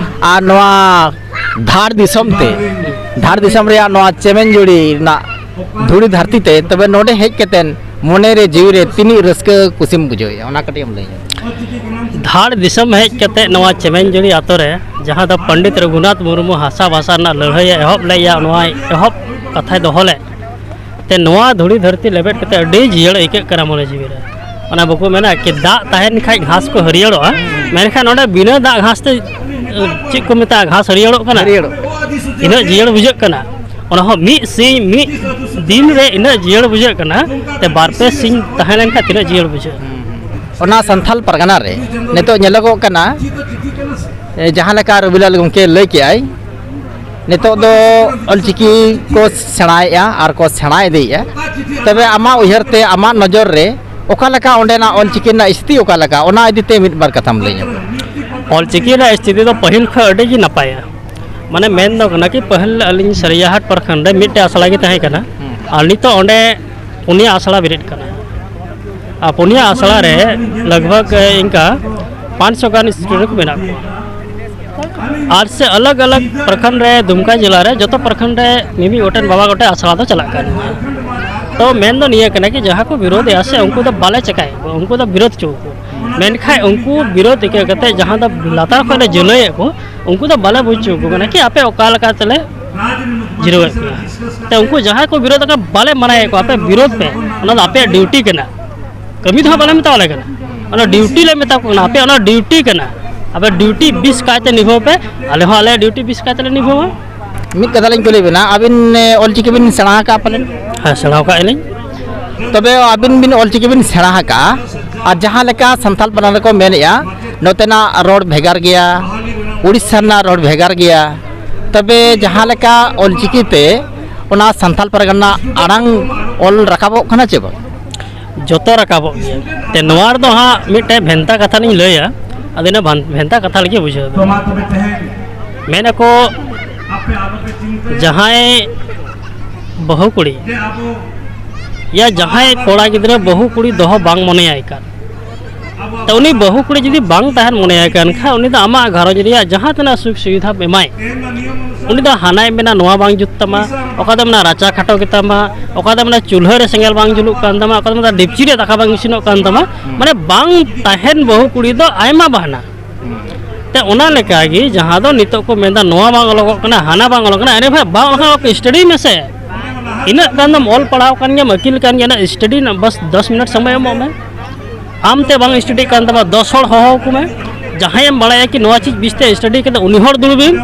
ᱟᱨ ᱱᱚᱣᱟ ᱫᱷᱟᱲ ᱫᱤᱥᱚᱢ ᱛᱮ, ᱫᱷᱟᱲ ᱫᱤᱥᱚᱢ ᱨᱮᱭᱟᱜ ᱱᱚᱣᱟ ᱪᱮᱢᱮᱧᱡᱩᱲᱤ ᱨᱮᱱᱟᱜ ᱫᱷᱩᱲᱤ ᱫᱷᱟᱹᱨᱛᱤ ᱛᱮ, ᱛᱚᱵᱮ ᱱᱚᱰᱮ ᱦᱮᱡ ᱠᱟᱛᱮᱫ ᱢᱚᱱᱮ ᱨᱮ ᱡᱤᱣᱤ ᱨᱮ ᱛᱤᱱᱟᱹᱜ ᱨᱟᱹᱥᱠᱟᱹ ᱠᱩᱥᱤᱢ ᱵᱩᱡᱷᱟᱹᱣᱮᱫᱼᱟ, ᱚᱱᱟ ᱠᱟᱹᱴᱤᱡ ᱮᱢ ᱞᱟᱹᱭ ᱧᱚᱜᱟ᱾ ᱫᱷᱟᱲ ᱫᱤᱥᱚᱢ ᱦᱮᱡ ᱠᱟᱛᱮᱫ ᱱᱚᱣᱟ ᱪᱮᱢᱮᱧᱡᱩᱲᱤ ᱟᱛᱳ ᱨᱮ, ᱡᱟᱦᱟᱸ ᱫᱚ ᱯᱚᱱᱰᱤᱛ ᱨᱚᱜᱷᱩᱱᱟᱛᱷ ᱢᱩᱨᱢᱩ ᱦᱟᱥᱟ ᱵᱷᱟᱥᱟ ᱨᱮᱱᱟᱜ ᱞᱟᱹᱲᱦᱟᱹᱭ ᱮ ᱮᱦᱚᱵ ᱞᱮᱫ ᱭᱟ, ᱱᱚᱣᱟ ᱮᱦᱚᱵ ᱠᱟᱛᱷᱟᱭ ᱫᱚᱦᱚ ᱞᱮᱫ ᱛᱮ, ᱱᱚᱣᱟ ᱫᱷᱩᱲᱤ ᱫᱷᱟᱹᱨᱛᱤ ᱞᱮᱵᱮᱫ ᱠᱟᱛᱮ ᱟᱹᱰᱤ ᱡᱤᱭᱟᱹᱲ ᱟᱹᱭᱠᱟᱹᱜ ᱠᱟᱱᱟ ᱢᱚᱱᱮ ᱡᱤᱣᱤ ᱨᱮ᱾ ᱚᱱᱟ ᱵᱟᱠᱚ ᱢᱮᱱᱟ ᱠᱤ ᱫᱟᱜ ᱛᱟᱦᱮᱱ ᱠᱷᱟᱡ ᱜᱷᱟᱥ ᱠᱚ ᱦᱟᱹᱨᱭᱟᱹᱲᱚᱜᱼᱟ, ᱢᱮᱱᱠᱷᱟᱱ ᱚᱸᱰᱮ ᱵᱤᱱᱟᱹ ᱫᱟᱜ ᱜᱷᱟᱥ ᱛᱮ, ᱪᱮᱫ ᱠᱚ ᱢᱮᱛᱟᱜᱼᱟ, ᱜᱷᱟᱥ ᱦᱟᱹᱨᱭᱟᱹᱲᱚᱜ ᱠᱟᱱᱟ᱾ ᱦᱟᱹᱨᱭᱟᱹᱲᱚᱜ᱾ ᱛᱤᱱᱟᱹᱜ ᱡᱤᱭᱟᱹᱲ ᱵᱩᱡᱷᱟᱹᱜ ᱠᱟᱱᱟ, ᱚᱱᱟ ᱦᱚᱸ ᱢᱤᱫ ᱥᱤᱧ ᱢᱤᱫ ᱫᱤᱱ ᱨᱮ ᱤᱱᱟᱹᱜ ᱡᱤᱭᱟᱹᱲ ᱵᱩᱡᱷᱟᱹᱜ ᱠᱟᱱᱟ, ᱛᱮ ᱵᱟᱨ ᱯᱮ ᱥᱤᱧ ᱛᱟᱦᱮᱸ ᱞᱮᱱᱠᱷᱟᱱ ᱛᱤᱱᱟᱹᱜ ᱡᱤᱭᱟᱹᱲ ᱵᱩᱡᱷᱟᱹᱜᱼᱟ᱾ ᱚᱱᱟ ᱥᱟᱱᱛᱷᱟᱞ ᱯᱟᱨᱜᱟᱱᱟ ᱨᱮ ᱱᱤᱛᱚᱜ ᱧᱮᱞᱚᱜᱚᱜ ᱠᱟᱱᱟ, ᱮ, ᱡᱟᱦᱟᱸ ᱞᱮᱠᱟ ᱨᱚᱵᱤᱞᱟᱞ ᱜᱚᱢᱠᱮ ᱞᱟᱹᱭ ᱠᱮᱜᱼᱟᱭ, ᱱᱤᱛᱚᱜ ᱫᱚ ᱚᱞᱪᱤᱠᱤ ᱠᱚ ᱥᱮᱬᱟᱭᱮᱫᱼᱟ ᱟᱨ ᱠᱚ ᱥᱮᱬᱟ ᱤᱫᱤᱭᱮᱫᱼᱟ᱾ ᱛᱚᱵᱮ ᱟᱢᱟᱜ ᱩᱭᱦᱟᱹᱨ ᱛᱮ, ᱟᱢᱟᱜ ᱱᱚᱡᱚᱨ ᱨᱮ ᱚᱠᱟ ᱞᱮᱠᱟ ᱚᱸᱰᱮᱱᱟᱜ ᱚᱞᱪᱤᱠᱤ ᱨᱮᱱᱟᱜ ᱥᱛᱷᱤᱛᱤ ᱚᱠᱟ ᱞᱮᱠᱟ, ᱚᱱᱟ ᱤᱫᱤ ᱛᱮ ᱢᱤᱫ ᱵᱟᱨ ᱠᱟᱛᱷᱟᱢ ᱞᱟᱹᱭ ᱧᱚᱜᱟ? ᱚᱞᱪᱤᱠᱤ ᱨᱮᱱᱟᱜ ᱥᱛᱷᱤᱛᱤ ᱫᱚ ᱯᱟᱹᱦᱤᱞ ᱠᱷᱚᱱ ᱟᱹᱰᱤ ᱜᱮ ᱱᱟᱯᱟᱭᱟ᱾ ᱢᱟᱱᱮ, ᱢᱮᱱ ᱫᱚ ᱠᱟᱱᱟ ᱠᱤ ᱯᱟᱹᱦᱤᱞ ᱟᱹᱞᱤᱧ ᱥᱟᱹᱨᱤᱭᱟᱦᱟᱴ ᱯᱨᱚᱠᱷᱚᱸᱰ ᱨᱮ ᱢᱤᱫᱴᱮᱡ ᱟᱥᱲᱟ ᱜᱮ ᱛᱟᱦᱮᱸ ᱠᱟᱱᱟ, ᱟᱨ ᱱᱤᱛᱚᱜ ᱚᱸᱰᱮ ᱯᱩᱱᱭᱟ ᱟᱥᱲᱟ ᱵᱮᱨᱮᱫ ᱠᱟᱱᱟ᱾ ᱟᱨ ᱯᱩᱱᱭᱟ ᱟᱥᱲᱟ ᱨᱮ ᱞᱟᱜᱽ ᱵᱷᱟᱜᱽ, ᱮ, ᱤᱱᱠᱟ ᱯᱟᱸᱪ ᱥᱚ ᱜᱟᱱ ᱥᱴᱩᱰᱮᱱᱴ ᱠᱚ ᱢᱮᱱᱟᱜ ᱠᱚᱣᱟ᱾ ᱟᱨ ᱥᱮ ᱟᱞᱟᱜᱽ ᱟᱞᱟᱜᱽ ᱯᱨᱚᱠᱷᱚᱸᱰ ᱨᱮ, ᱫᱩᱢᱠᱟ ᱡᱮᱞᱟ ᱨᱮ ᱡᱚᱛᱚ ᱯᱨᱚᱠᱷᱚᱸᱰ ᱨᱮ ᱢᱤᱢᱤᱫ ᱜᱚᱴᱮᱱ ᱵᱟᱵᱟ ᱜᱚᱴᱮᱱ ᱟᱥᱲᱟ ᱫᱚ ᱪᱟᱞᱟᱜ ᱠᱟᱱ ᱜᱮᱭᱟ᱾ ᱛᱚ ᱢᱮᱱ ᱫᱚ ᱱᱤᱭᱟᱹ ᱠᱟᱱᱟ ᱠᱤ ᱡᱟᱦᱟᱸ ᱠᱚ ᱵᱤᱨᱳᱫᱷᱮᱜᱼᱟ ᱥᱮ ᱩᱱᱠᱩ ᱫᱚ ᱵᱟᱞᱮ ᱪᱮᱠᱟᱭᱮᱫ ᱠᱚᱣᱟ, ᱩᱱᱠᱩ ᱫᱚ ᱵᱤᱨᱳᱫᱷ ᱦᱚᱪᱚ ᱟᱠᱚ᱾ ᱢᱮᱱᱠᱷᱟᱱ ᱩᱱᱠᱩ ᱵᱤᱨᱳᱫᱷ ᱤᱠᱟᱹ ᱠᱟᱛᱮ ᱡᱟᱦᱟᱸ ᱫᱚ ᱞᱟᱛᱟᱨ ᱠᱷᱚᱱ ᱞᱮ ᱡᱟᱹᱞᱟᱹᱭᱮᱫ ᱠᱚ, ᱩᱱᱠᱩ ᱫᱚ ᱵᱟᱞᱮ ᱵᱩᱡᱽ ᱦᱚᱪᱚ ᱟᱠᱚ ᱠᱟᱱᱟ ᱠᱤ ᱟᱯᱮ ᱚᱠᱟ ᱞᱮᱠᱟ ᱛᱮᱞᱮ ᱡᱤᱨᱟᱹᱣᱮᱫ ᱯᱮᱭᱟ᱾ ᱛᱚ ᱩᱱᱠᱩ ᱡᱟᱦᱟᱸᱭ ᱠᱚ ᱵᱤᱨᱳᱫᱷ ᱟᱠᱟᱫ, ᱵᱟᱞᱮ ᱢᱟᱱᱟᱭᱮᱫ ᱠᱚᱣᱟ, ᱟᱯᱮ ᱵᱤᱨᱳᱫᱷ ᱯᱮ, ᱚᱱᱟ ᱫᱚ ᱟᱯᱮᱭᱟᱜ ᱰᱤᱭᱩᱴᱤ ᱠᱟᱱᱟ᱾ ᱠᱟᱹᱢᱤ ᱫᱚ ᱦᱟᱸᱜ ᱵᱟᱞᱮ ᱢᱮᱛᱟᱣᱟᱞᱮ ᱠᱟᱱᱟ, ᱚᱱᱟ ᱰᱤᱭᱩᱴᱤ ᱞᱮ ᱢᱮᱛᱟ ᱠᱚ ᱠᱟᱱᱟ, ᱟᱯᱮ ᱚᱱᱟ ᱰᱤᱭᱩᱴᱤ ᱠᱟᱱᱟ᱾ ᱟᱯᱮ ᱰᱤᱭᱩᱴᱤ ᱵᱮᱥ ᱠᱟᱭᱛᱮ ᱱᱤᱵᱷᱟᱹᱣ ᱯᱮ, ᱟᱞᱮ ᱦᱚᱸ ᱟᱞᱮᱭᱟᱜ ᱰᱤᱭᱩᱴᱤ ᱵᱮᱥ ᱠᱟᱭᱛᱮ ᱞᱮ ᱱᱤᱵᱷᱟᱹᱣᱟ᱾ ᱢᱤᱫ ᱠᱟᱛᱷᱟ ᱞᱤᱧ ᱠᱩᱞᱤ ᱵᱮᱱᱟ, ᱟᱹᱵᱤᱱ, ᱮ, ᱚᱞᱪᱤᱠᱤ ᱵᱤᱱ ᱥᱮᱬᱟ ᱟᱠᱟᱫᱼᱟ ᱯᱟᱞᱮᱱ? ᱦᱮᱸ, ᱥᱮᱬᱟ ᱟᱠᱟᱫ ᱟᱹᱞᱤᱧ᱾ ᱛᱚᱵᱮ ᱟᱹᱵᱤᱱ ᱵᱤᱱ ᱚᱞᱪᱤᱠᱤ ᱵᱤᱱ ᱥᱮᱬᱟ ᱟᱠᱟᱫᱼᱟ, ᱟᱨ ᱡᱟᱦᱟᱸ ᱞᱮᱠᱟ ᱥᱟᱱᱛᱟᱲ ᱯᱟᱲᱟ ᱨᱮᱠᱚ ᱢᱮᱱᱮᱫᱼᱟ, ᱱᱚᱛᱮᱱᱟᱜ ᱨᱚᱲ ᱵᱷᱮᱜᱟᱨ ᱜᱮᱭᱟ, ᱩᱲᱤᱥᱥᱟ ᱨᱮᱱᱟᱜ ᱨᱚᱲ ᱵᱷᱮᱜᱟᱨ ᱜᱮᱭᱟ, ᱛᱚᱵᱮ ᱡᱟᱦᱟᱸ ᱞᱮᱠᱟ ᱚᱞᱪᱤᱠᱤ ᱛᱮ ᱚᱱᱟ ᱥᱟᱱᱛᱟᱲ ᱯᱟᱨᱜᱟᱱᱟ ᱟᱲᱟᱝ ᱚᱞ ᱨᱟᱠᱟᱵᱚᱜ ᱠᱟᱱᱟ ᱪᱮ ᱵᱟᱝ? ᱡᱚᱛᱚ ᱨᱟᱠᱟᱵᱚᱜ ᱜᱮᱭᱟ᱾ ᱛᱮ ᱱᱚᱣᱟ ᱨᱮᱫᱚ ᱦᱟᱸᱜ ᱢᱤᱫᱴᱮᱱ ᱵᱷᱮᱱᱛᱟ ᱠᱟᱛᱷᱟ ᱞᱤᱧ ᱞᱟᱹᱭᱟ, ᱟᱫᱚ ᱤᱱᱟᱹ ᱵᱷᱟᱱ-, ᱵᱷᱮᱱᱛᱟ ᱠᱟᱛᱷᱟ ᱞᱟᱹᱜᱤᱫ ᱵᱩᱡᱷᱟᱹᱣ ᱫᱚ᱾ ᱢᱮᱱ ᱟᱠᱚ, ᱡᱟᱦᱟᱸᱭ ᱵᱟᱹᱦᱩ ᱠᱩᱲᱤ ᱭᱟ ᱡᱟᱦᱟᱸᱭ ᱠᱚᱲᱟ ᱜᱤᱫᱽᱨᱟᱹ ᱵᱟᱹᱦᱩ ᱠᱩᱲᱤ ᱫᱚᱦᱚ ᱵᱟᱝ ᱢᱚᱱᱮᱭᱟᱭ ᱠᱟᱱ, ᱛᱚ ᱩᱱᱤ ᱵᱟᱹᱦᱩ ᱠᱩᱲᱤ ᱡᱩᱫᱤ ᱵᱟᱝ ᱛᱟᱦᱮᱱ ᱢᱚᱱᱮᱭᱟᱭ ᱠᱟᱱ ᱠᱷᱟᱱ, ᱩᱱᱤ ᱫᱚ ᱟᱢᱟᱜ ᱜᱷᱟᱨᱚᱸᱡᱽ ᱨᱮᱭᱟᱜ ᱡᱟᱦᱟᱸ ᱛᱤᱱᱟᱹᱜ ᱥᱩᱠ ᱥᱩᱵᱤᱫᱷᱟᱢ ᱮᱢᱟᱭ, ᱩᱱᱤ ᱫᱚ ᱦᱟᱱᱟᱭ ᱢᱮᱱᱟ ᱱᱚᱣᱟ ᱵᱟᱝ ᱡᱩᱛ ᱛᱟᱢᱟ, ᱚᱠᱟ ᱫᱚ ᱢᱮᱱᱟ ᱨᱟᱪᱟ ᱠᱷᱟᱴᱚ ᱜᱮᱛᱟᱢᱟ, ᱚᱠᱟ ᱫᱚ ᱢᱮᱱᱟ ᱪᱩᱞᱦᱟᱹ ᱨᱮ ᱥᱮᱸᱜᱮᱞ ᱵᱟᱝ ᱡᱩᱞᱩᱜ ᱠᱟᱱ ᱛᱟᱢᱟ, ᱚᱠᱟ ᱫᱚ ᱢᱮᱱᱟ ᱰᱮᱠᱪᱤ ᱨᱮ ᱫᱟᱠᱟ ᱵᱟᱝ ᱤᱥᱤᱱᱚᱜ ᱠᱟᱱ ᱛᱟᱢᱟ᱾ ᱢᱟᱱᱮ ᱵᱟᱝ ᱛᱟᱦᱮᱱ ᱵᱟᱹᱦᱩ ᱠᱩᱲᱤ ᱫᱚ ᱟᱭᱢᱟ ᱵᱟᱦᱱᱟ᱾ ᱛᱮ ᱚᱱᱟ ᱞᱮᱠᱟᱜᱮ ᱡᱟᱦᱟᱸ ᱫᱚ ᱱᱤᱛᱚᱜ ᱠᱚ ᱢᱮᱱᱫᱟ ᱱᱚᱣᱟ ᱵᱟᱝ ᱚᱞᱚᱜᱚᱜ ᱠᱟᱱᱟ, ᱦᱟᱱᱟ ᱵᱟᱝ ᱚᱞᱚᱜ ᱠᱟᱱᱟ, ᱟᱨᱮ ᱵᱷᱟᱭ ᱵᱟᱝ ᱚᱞᱚᱜ ᱠᱟᱱᱟ, ᱥᱴᱟᱰᱤ ᱢᱮᱥᱮ᱾ ᱤᱱᱟᱹᱜ ᱜᱟᱱ ᱫᱚᱢ ᱚᱞ ᱯᱟᱲᱦᱟᱣ ᱠᱟᱱ ᱜᱮᱭᱟᱢ, ᱟᱹᱠᱤᱞ ᱠᱟᱱ ᱜᱮᱭᱟ, ᱤᱱᱟᱹᱜ ᱥᱴᱟᱰᱤ ᱨᱮᱱᱟᱜ ᱵᱟᱥ ᱫᱚᱥ ᱢᱤᱱᱤᱴ ᱥᱚᱢᱚᱭ ᱮᱢᱚᱜ ᱢᱮ᱾ ᱟᱢ ᱛᱮ ᱵᱟᱝ ᱥᱴᱟᱰᱤ ᱠᱟᱱ ᱛᱟᱢᱟ, ᱫᱚᱥ ᱦᱚᱲ ᱦᱚᱦᱚ ᱟᱠᱚ ᱢᱮ, ᱡᱟᱦᱟᱸᱭᱮᱢ ᱵᱟᱲᱟᱭᱟ ᱠᱤ ᱱᱚᱣᱟ ᱪᱤᱡᱽ ᱵᱤᱥᱛᱮ ᱥᱴᱟᱰᱤ ᱠᱟᱛᱮ ᱩᱱᱤ ᱦᱚᱲ ᱫᱩᱲᱩᱵᱮᱢ᱾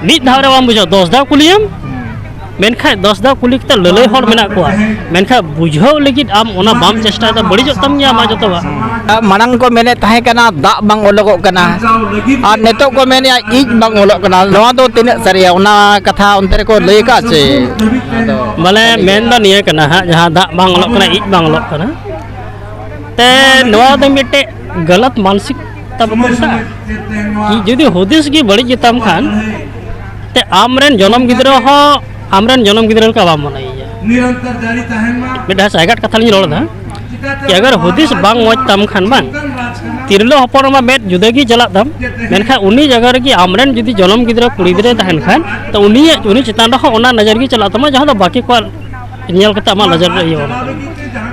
ᱢᱤᱫ ᱫᱷᱟᱣ ᱨᱮ ᱵᱟᱢ ᱵᱩᱡᱷᱟᱹᱣ, ᱫᱚᱥ ᱫᱷᱟᱣ ᱠᱩᱞᱤᱭᱮᱢ᱾ ᱢᱮᱱᱠᱷᱟᱱ ᱫᱚᱥ ᱫᱷᱟᱣ ᱠᱩᱞᱤ ᱠᱟᱛᱮ ᱞᱟᱹᱞᱟᱹᱭ ᱦᱚᱲ ᱢᱮᱱᱟᱜ ᱠᱚᱣᱟ, ᱢᱮᱱᱠᱷᱟᱱ ᱵᱩᱡᱷᱟᱹᱣ ᱞᱟᱹᱜᱤᱫ ᱟᱢ ᱚᱱᱟ ᱵᱟᱢ ᱪᱮᱥᱴᱟᱭᱮᱫᱟ, ᱵᱟᱹᱲᱤᱡᱚᱜ ᱛᱟᱢ ᱜᱮᱭᱟ ᱟᱢᱟᱜ ᱡᱚᱛᱚᱣᱟᱜ᱾ ᱢᱟᱲᱟᱝ ᱠᱚ ᱢᱮᱱᱮᱫ ᱛᱟᱦᱮᱸ ᱠᱟᱱᱟ ᱫᱟᱜ ᱵᱟᱝ ᱚᱞᱚᱜᱚᱜ ᱠᱟᱱᱟ, ᱟᱨ ᱱᱤᱛᱚᱜ ᱠᱚ ᱢᱮᱱᱮᱫᱼᱟ ᱤᱡ ᱵᱟᱝ ᱚᱞᱚᱜ ᱠᱟᱱᱟ᱾ ᱱᱚᱣᱟ ᱫᱚ ᱛᱤᱱᱟᱹᱜ ᱥᱟᱹᱨᱤᱭᱟ, ᱚᱱᱟ ᱠᱟᱛᱷᱟ ᱚᱱᱛᱮ ᱨᱮᱠᱚ ᱞᱟᱹᱭ ᱟᱠᱟᱫ ᱪᱮ? ᱵᱚᱞᱮ ᱢᱮᱱ ᱫᱚ ᱱᱤᱭᱟᱹ ᱠᱟᱱᱟ ᱦᱟᱸᱜ, ᱡᱟᱦᱟᱸ ᱫᱟᱜ ᱵᱟᱝ ᱚᱞᱚᱜ ᱠᱟᱱᱟ, ᱤᱡ ᱵᱟᱝ ᱚᱞᱚᱜ ᱠᱟᱱᱟ, ᱛᱮ ᱱᱚᱣᱟ ᱫᱚ ᱢᱤᱫᱴᱮᱡ ᱜᱟᱞᱟᱛ ᱢᱟᱱᱥᱤᱠ ᱛᱟᱵᱚ ᱠᱚ ᱢᱮᱛᱟᱜᱼᱟ᱾ ᱡᱩᱫᱤ ᱦᱩᱫᱤᱥ ᱜᱮ ᱵᱟᱹᱲᱤᱡ ᱜᱮᱛᱟᱢ ᱠᱷᱟᱱ, ᱛᱮ ᱟᱢᱨᱮᱱ ᱡᱚᱱᱚᱢ ᱜᱤᱫᱽᱨᱟᱹ ᱦᱚᱸ ᱟᱢᱨᱮᱱ ᱡᱚᱱᱚᱢ ᱜᱤᱫᱽᱨᱟᱹ ᱞᱮᱠᱟ ᱵᱟᱢ ᱢᱚᱱᱮᱭᱮᱭᱟ᱾ ᱢᱤᱫ ᱰᱟᱦᱟᱨ ᱥᱟᱭᱜᱟᱴ ᱠᱟᱛᱷᱟ ᱞᱤᱧ ᱨᱚᱲ ᱮᱫᱟ᱾ ᱟᱜᱟᱨ ᱦᱩᱫᱤᱥ ᱵᱟᱝ ᱢᱚᱡᱽ ᱛᱟᱢ ᱠᱷᱟᱱ ᱵᱟᱝ, ᱛᱤᱨᱞᱟᱹ ᱦᱚᱯᱚᱱ ᱢᱟ ᱢᱮᱫ ᱡᱩᱫᱟᱹ ᱜᱮ ᱪᱟᱞᱟᱜ ᱛᱟᱢ, ᱢᱮᱱᱠᱷᱟᱱ ᱩᱱᱤ ᱡᱟᱭᱜᱟ ᱨᱮᱜᱮ ᱟᱢᱨᱮᱱ ᱡᱩᱫᱤ ᱡᱚᱱᱚᱢ ᱜᱤᱫᱽᱨᱟᱹ ᱠᱩᱲᱤ ᱜᱤᱫᱽᱨᱟᱹᱭ ᱛᱟᱦᱮᱱ ᱠᱷᱟᱱ, ᱛᱚ ᱩᱱᱤᱭᱟᱜ, ᱩᱱᱤ ᱪᱮᱛᱟᱱ ᱨᱮᱦᱚᱸ ᱚᱱᱟ ᱱᱚᱡᱚᱨ ᱜᱮ ᱪᱟᱞᱟᱜ ᱛᱟᱢᱟ, ᱡᱟᱦᱟᱸ ᱫᱚ ᱵᱟᱹᱠᱤ ᱠᱚᱣᱟᱜ ᱧᱮᱞ ᱠᱟᱛᱮ ᱟᱢᱟᱜ ᱱᱚᱡᱚᱨ ᱨᱮ ᱤᱭᱟᱹ ᱚᱱᱟ᱾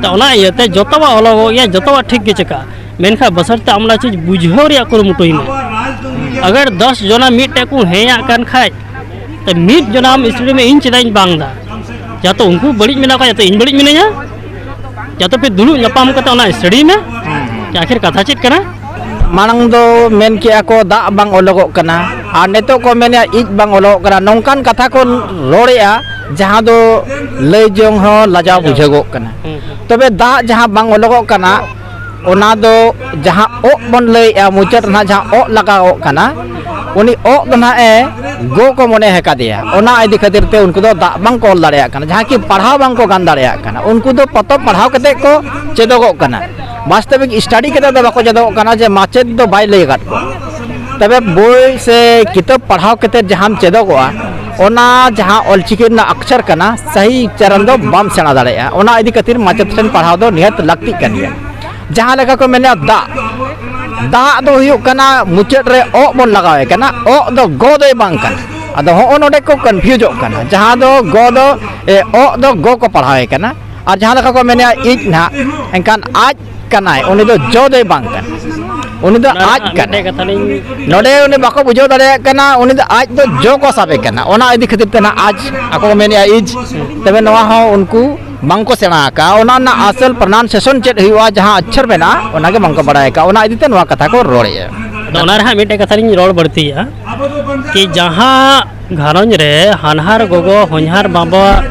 ᱛᱚ ᱚᱱᱟ ᱤᱭᱟᱹᱛᱮ ᱡᱚᱛᱚᱣᱟᱜ ᱚᱞᱚᱜᱚᱜ ᱜᱮᱭᱟ, ᱡᱚᱛᱚᱣᱟᱜ ᱴᱷᱤᱠ ᱜᱮ ᱪᱤᱠᱟᱹᱜᱼᱟ, ᱢᱮᱱᱠᱷᱟᱱ ᱵᱟᱥᱟᱨᱛᱮ ᱟᱢ ᱚᱱᱟ ᱪᱤᱡᱽ ᱵᱩᱡᱷᱟᱹᱣ ᱨᱮᱭᱟᱜ ᱠᱩᱨᱩᱢᱩᱴᱩᱭ ᱢᱮ᱾ ᱟᱜᱟᱨ ᱫᱚᱥ ᱡᱚᱱᱟ ᱢᱤᱫᱴᱮᱡ ᱠᱚ ᱦᱮᱸᱭᱟᱜ ᱠᱟᱱ ᱠᱷᱟᱡ, ᱛᱚ ᱢᱤᱫ ᱡᱚᱱᱟ ᱟᱢ ᱥᱴᱟᱰᱤ ᱢᱮ, ᱤᱧ ᱪᱮᱫᱟᱜ ᱤᱧ ᱵᱟᱝ ᱫᱟ? ᱡᱟᱛᱮ ᱩᱱᱠᱩ ᱵᱟᱹᱲᱤᱡ ᱢᱮᱱᱟᱜ ᱠᱚᱣᱟ, ᱡᱟᱛᱮ ᱤᱧ ᱵᱟᱹᱲᱤᱡ ᱢᱤᱱᱟᱹᱧᱟ? ᱡᱟᱛᱮ ᱯᱮ ᱫᱩᱲᱩᱵ ᱧᱟᱯᱟᱢ ᱠᱟᱛᱮ ᱚᱱᱟ ᱥᱴᱟᱰᱤ ᱢᱮ᱾ ᱟᱹᱠᱷᱤᱨ ᱠᱟᱛᱷᱟ ᱪᱮᱫ ᱠᱟᱱᱟ? ᱢᱟᱲᱟᱝ ᱫᱚ ᱢᱮᱱ ᱠᱮᱜᱼᱟ ᱠᱚ ᱫᱟᱜ ᱵᱟᱝ ᱚᱞᱚᱜᱚᱜ ᱠᱟᱱᱟ, ᱟᱨ ᱱᱤᱛᱚᱜ ᱠᱚ ᱢᱮᱱᱮᱜᱼᱟ ᱤᱡ ᱵᱟᱝ ᱚᱞᱚᱜᱚᱜ ᱠᱟᱱᱟ, ᱱᱚᱝᱠᱟᱱ ᱠᱟᱛᱷᱟ ᱠᱚ ᱨᱚᱲᱮᱜᱼᱟ, ᱡᱟᱦᱟᱸ ᱫᱚ ᱞᱟᱹᱭ ᱡᱚᱝ ᱦᱚᱸ ᱞᱟᱡᱟᱣ ᱵᱩᱡᱷᱟᱹᱜᱚᱜ ᱠᱟᱱᱟ᱾ ᱛᱚᱵᱮ ᱫᱟᱜ ᱡᱟᱦᱟᱸ ᱵᱟᱝ ᱚᱞᱚᱜᱚᱜ ᱠᱟᱱᱟ, ᱚᱱᱟ ᱫᱚ ᱡᱟᱦᱟᱸ ᱚᱜ ᱵᱚᱱ ᱞᱟᱹᱭᱮᱜᱼᱟ, ᱢᱩᱪᱟᱹᱫ ᱨᱮᱱᱟᱜ ᱡᱟᱦᱟᱸ ᱚᱜ ᱞᱟᱜᱟᱣᱚᱜ ᱠᱟᱱᱟ, ᱩᱱᱤ ᱚᱜ ᱫᱚ ᱱᱟᱦᱟᱜ ᱮ ᱜᱚ ᱠᱚ ᱢᱚᱱᱮ ᱟᱠᱟᱫᱮᱭᱟ᱾ ᱚᱱᱟ ᱤᱫᱤ ᱠᱷᱟᱹᱛᱤᱨ ᱛᱮ ᱩᱱᱠᱩ ᱫᱚ ᱫᱟᱜ ᱵᱟᱝ ᱠᱚ ᱚᱞ ᱫᱟᱲᱮᱭᱟᱜ ᱠᱟᱱᱟ, ᱡᱟᱦᱟᱸ ᱠᱤ ᱯᱟᱲᱦᱟᱣ ᱵᱟᱝ ᱠᱚ ᱜᱟᱱ ᱫᱟᱲᱮᱭᱟᱜ ᱠᱟᱱᱟ᱾ ᱩᱱᱠᱩ ᱫᱚ ᱯᱚᱛᱚᱵ ᱯᱟᱲᱦᱟᱣ ᱠᱟᱛᱮ ᱠᱚ ᱪᱮᱫᱚᱜᱚᱜ ᱠᱟᱱᱟ, ᱵᱟᱥᱛᱚᱵᱤᱠ ᱥᱴᱟᱰᱤ ᱠᱟᱛᱮ ᱫᱚ ᱵᱟᱠᱚ ᱪᱮᱫᱚᱜᱚᱜ ᱠᱟᱱᱟ ᱡᱮ ᱢᱟᱪᱮᱫ ᱫᱚ ᱵᱟᱭ ᱞᱟᱹᱭ ᱟᱠᱟᱫ ᱠᱚᱣᱟ᱾ ᱛᱚᱵᱮ ᱵᱳᱭ ᱥᱮ ᱠᱤᱛᱟᱹᱵ ᱯᱟᱲᱦᱟᱣ ᱠᱟᱛᱮ ᱡᱟᱦᱟᱸᱢ ᱪᱮᱫᱚᱜᱚᱜᱼᱟ, ᱚᱱᱟ ᱡᱟᱦᱟᱸ ᱚᱞᱪᱤᱠᱤ ᱨᱮᱱᱟᱜ ᱚᱠᱠᱷᱚᱨ ᱠᱟᱱᱟ, ᱥᱟᱹᱦᱤ ᱩᱪᱪᱟᱨᱚᱱ ᱫᱚ ᱵᱟᱢ ᱥᱮᱬᱟ ᱫᱟᱲᱮᱭᱟᱜᱼᱟ᱾ ᱚᱱᱟ ᱤᱫᱤ ᱠᱷᱟᱹᱛᱤᱨ ᱢᱟᱪᱮᱫ ᱴᱷᱮᱱ ᱯᱟᱲᱦᱟᱣ ᱫᱚ ᱱᱤᱦᱟᱹᱛ ᱞᱟᱹᱠᱛᱤᱜ ᱠᱟᱱ ᱜᱮᱭᱟ᱾ ᱡᱟᱦᱟᱸ ᱞᱮᱠᱟ ᱠᱚ ᱢᱮᱱᱟ ᱫᱟᱜ, ᱫᱟᱜ ᱫᱚ ᱦᱩᱭᱩᱜ ᱠᱟᱱᱟ ᱢᱩᱪᱟᱹᱫ ᱨᱮ ᱚᱜ ᱵᱚᱱ ᱞᱟᱜᱟᱣᱮ ᱠᱟᱱᱟ, ᱚᱜ ᱫᱚ ᱜᱚ ᱫᱚᱭ ᱵᱟᱝ ᱠᱟᱱᱟ᱾ ᱟᱫᱚ ᱦᱚᱸᱜᱼᱚ ᱱᱚᱰᱮ ᱠᱚ ᱠᱚᱱᱯᱷᱤᱭᱩᱡᱚᱜ ᱠᱟᱱᱟ, ᱡᱟᱦᱟᱸ ᱫᱚ ᱜᱚ ᱫᱚ, ᱮ, ᱚᱜ ᱫᱚ ᱜᱚ ᱠᱚ ᱯᱟᱲᱦᱟᱣᱮ ᱠᱟᱱᱟ, ᱟᱨ ᱡᱟᱦᱟᱸ ᱞᱮᱠᱟ ᱠᱚ ᱢᱮᱱᱮᱜᱼᱟ ᱤᱡ ᱱᱟᱦᱟᱜ, ᱮᱱᱠᱷᱟᱱ ᱟᱡ ᱠᱟᱱᱟᱭ, ᱩᱱᱤ ᱫᱚ ᱡᱚ ᱫᱚᱭ ᱵᱟᱝ ᱠᱟᱱᱟ, ᱩᱱᱤ ᱫᱚ ᱚᱱᱟ ᱟᱡ ᱨᱮᱱᱟᱜ ᱠᱟᱱᱟᱭ᱾ ᱢᱤᱫᱴᱮᱡ ᱠᱟᱛᱷᱟ ᱞᱤᱧ ᱱᱚᱰᱮ ᱩᱱᱤ ᱵᱟᱠᱚ ᱵᱩᱡᱷᱟᱹᱣ ᱫᱟᱲᱮᱭᱟᱜ ᱠᱟᱱᱟ, ᱩᱱᱤ ᱫᱚ ᱟᱡ ᱫᱚ ᱡᱚ ᱠᱚ ᱥᱟᱵᱮ ᱠᱟᱱᱟ᱾ ᱚᱱᱟ ᱤᱫᱤ ᱠᱷᱟᱹᱛᱤᱨ ᱛᱮ ᱱᱟᱦᱟᱜ ᱟᱡ, ᱟᱠᱚ ᱠᱚ ᱢᱮᱱᱮᱜᱼᱟ ᱤᱡ, ᱛᱚᱵᱮ ᱱᱚᱣᱟ ᱦᱚᱸ ᱩᱱᱠᱩ ᱵᱟᱝ ᱠᱚ ᱥᱮᱬᱟ ᱟᱠᱟᱫᱼᱟ᱾ ᱚᱱᱟ ᱨᱮᱱᱟᱜ ᱟᱥᱚᱞ ᱯᱨᱚᱱᱟᱣᱩᱱᱥᱤᱭᱮᱥᱚᱱ ᱪᱮᱫ ᱦᱩᱭᱩᱜᱼᱟ, ᱡᱟᱦᱟᱸ ᱚᱠᱠᱷᱚᱨ ᱢᱮᱱᱟᱜᱼᱟ, ᱚᱱᱟ ᱜᱮ ᱵᱟᱝ ᱠᱚ ᱵᱟᱲᱟᱭ ᱟᱠᱟᱫᱼᱟ᱾ ᱚᱱᱟ ᱤᱫᱤ ᱛᱮ ᱱᱚᱣᱟ ᱠᱟᱛᱷᱟ ᱠᱚ ᱨᱚᱲᱮᱜᱼᱟ᱾ ᱟᱫᱚ ᱚᱱᱟ ᱨᱮ ᱦᱟᱸᱜ ᱢᱤᱫᱴᱮᱡ ᱠᱟᱛᱷᱟ ᱞᱤᱧ ᱨᱚᱲ ᱵᱟᱹᱲᱛᱤᱭᱮᱜᱼᱟ, ᱠᱤ ᱡᱟᱦᱟᱸ ᱜᱷᱟᱨᱚᱸᱡᱽ ᱨᱮ ᱦᱟᱱᱦᱟᱨ ᱜᱚᱜᱚ ᱦᱚᱧᱦᱟᱨ ᱵᱟᱵᱟ